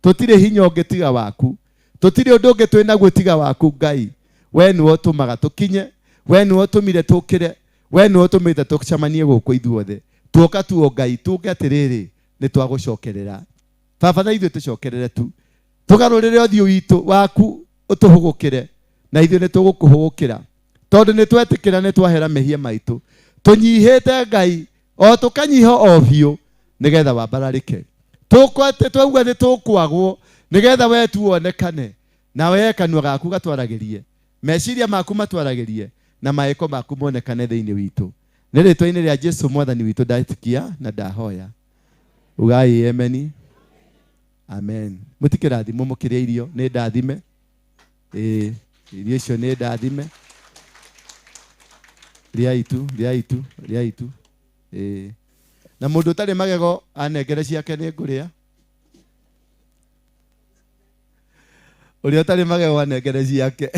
Tũtirĩ hinya ũngĩ tiga waku. Tũtirĩ ũndũ ũngĩ twĩ naguo tiga waku Ngai. We nĩwe ũtũmaga tũkinye, we nĩwe ũtũmire tũkĩre, we nĩwe ũtũmĩte tũcemanie gũkũ ithuothe. Tuoka tu o Ngai tuge atĩrĩrĩ, nĩ twagũcokerera. Baba, na ithuĩ tũcokerere tu. Tũgarũrĩre ũthiũ witũ waku ũtũhũgũkĩre, na ithuĩ nĩ tũgũkũhũgũkĩra. Tondũ nĩ twetĩkĩra nĩ twahera mehia maitũ. Tũnyihĩte Ngai o tũkanyiha o biũ nĩgetha wambararĩke. Tũkwate twauga nĩ tũkwagwo nĩgetha we tu wonekane, na we kanua gaku gatwaragĩrie, meciria maku matwaragĩrie, na maĩko maku monekane thĩinĩ witũ. Nĩ rĩtwa-inĩ rĩa Jesu Mwathani witũ ndetĩkia na ndahoya. Ugai ameni. Amen. Mũtikĩrathimwo mũkĩrĩa irio, nĩ ndathime. Irio icio nĩ ndathime. Rĩai tu, rĩai tu, rĩai tu. Na mũndũ ũtarĩ magego anengere ciake nĩ ngũrĩa. Ũrĩa ũtarĩ magego anengere ciake.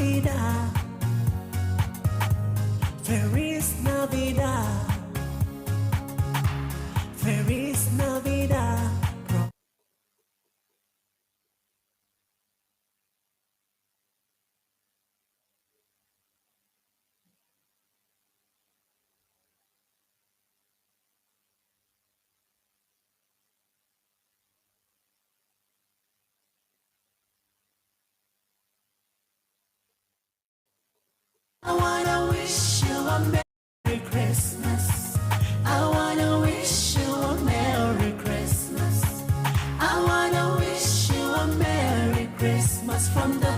Navidad. Feliz Navidad. Feliz Navidad. I wanna wish you a Merry Christmas. I wanna wish you a Merry Christmas. I wanna wish you a Merry Christmas from the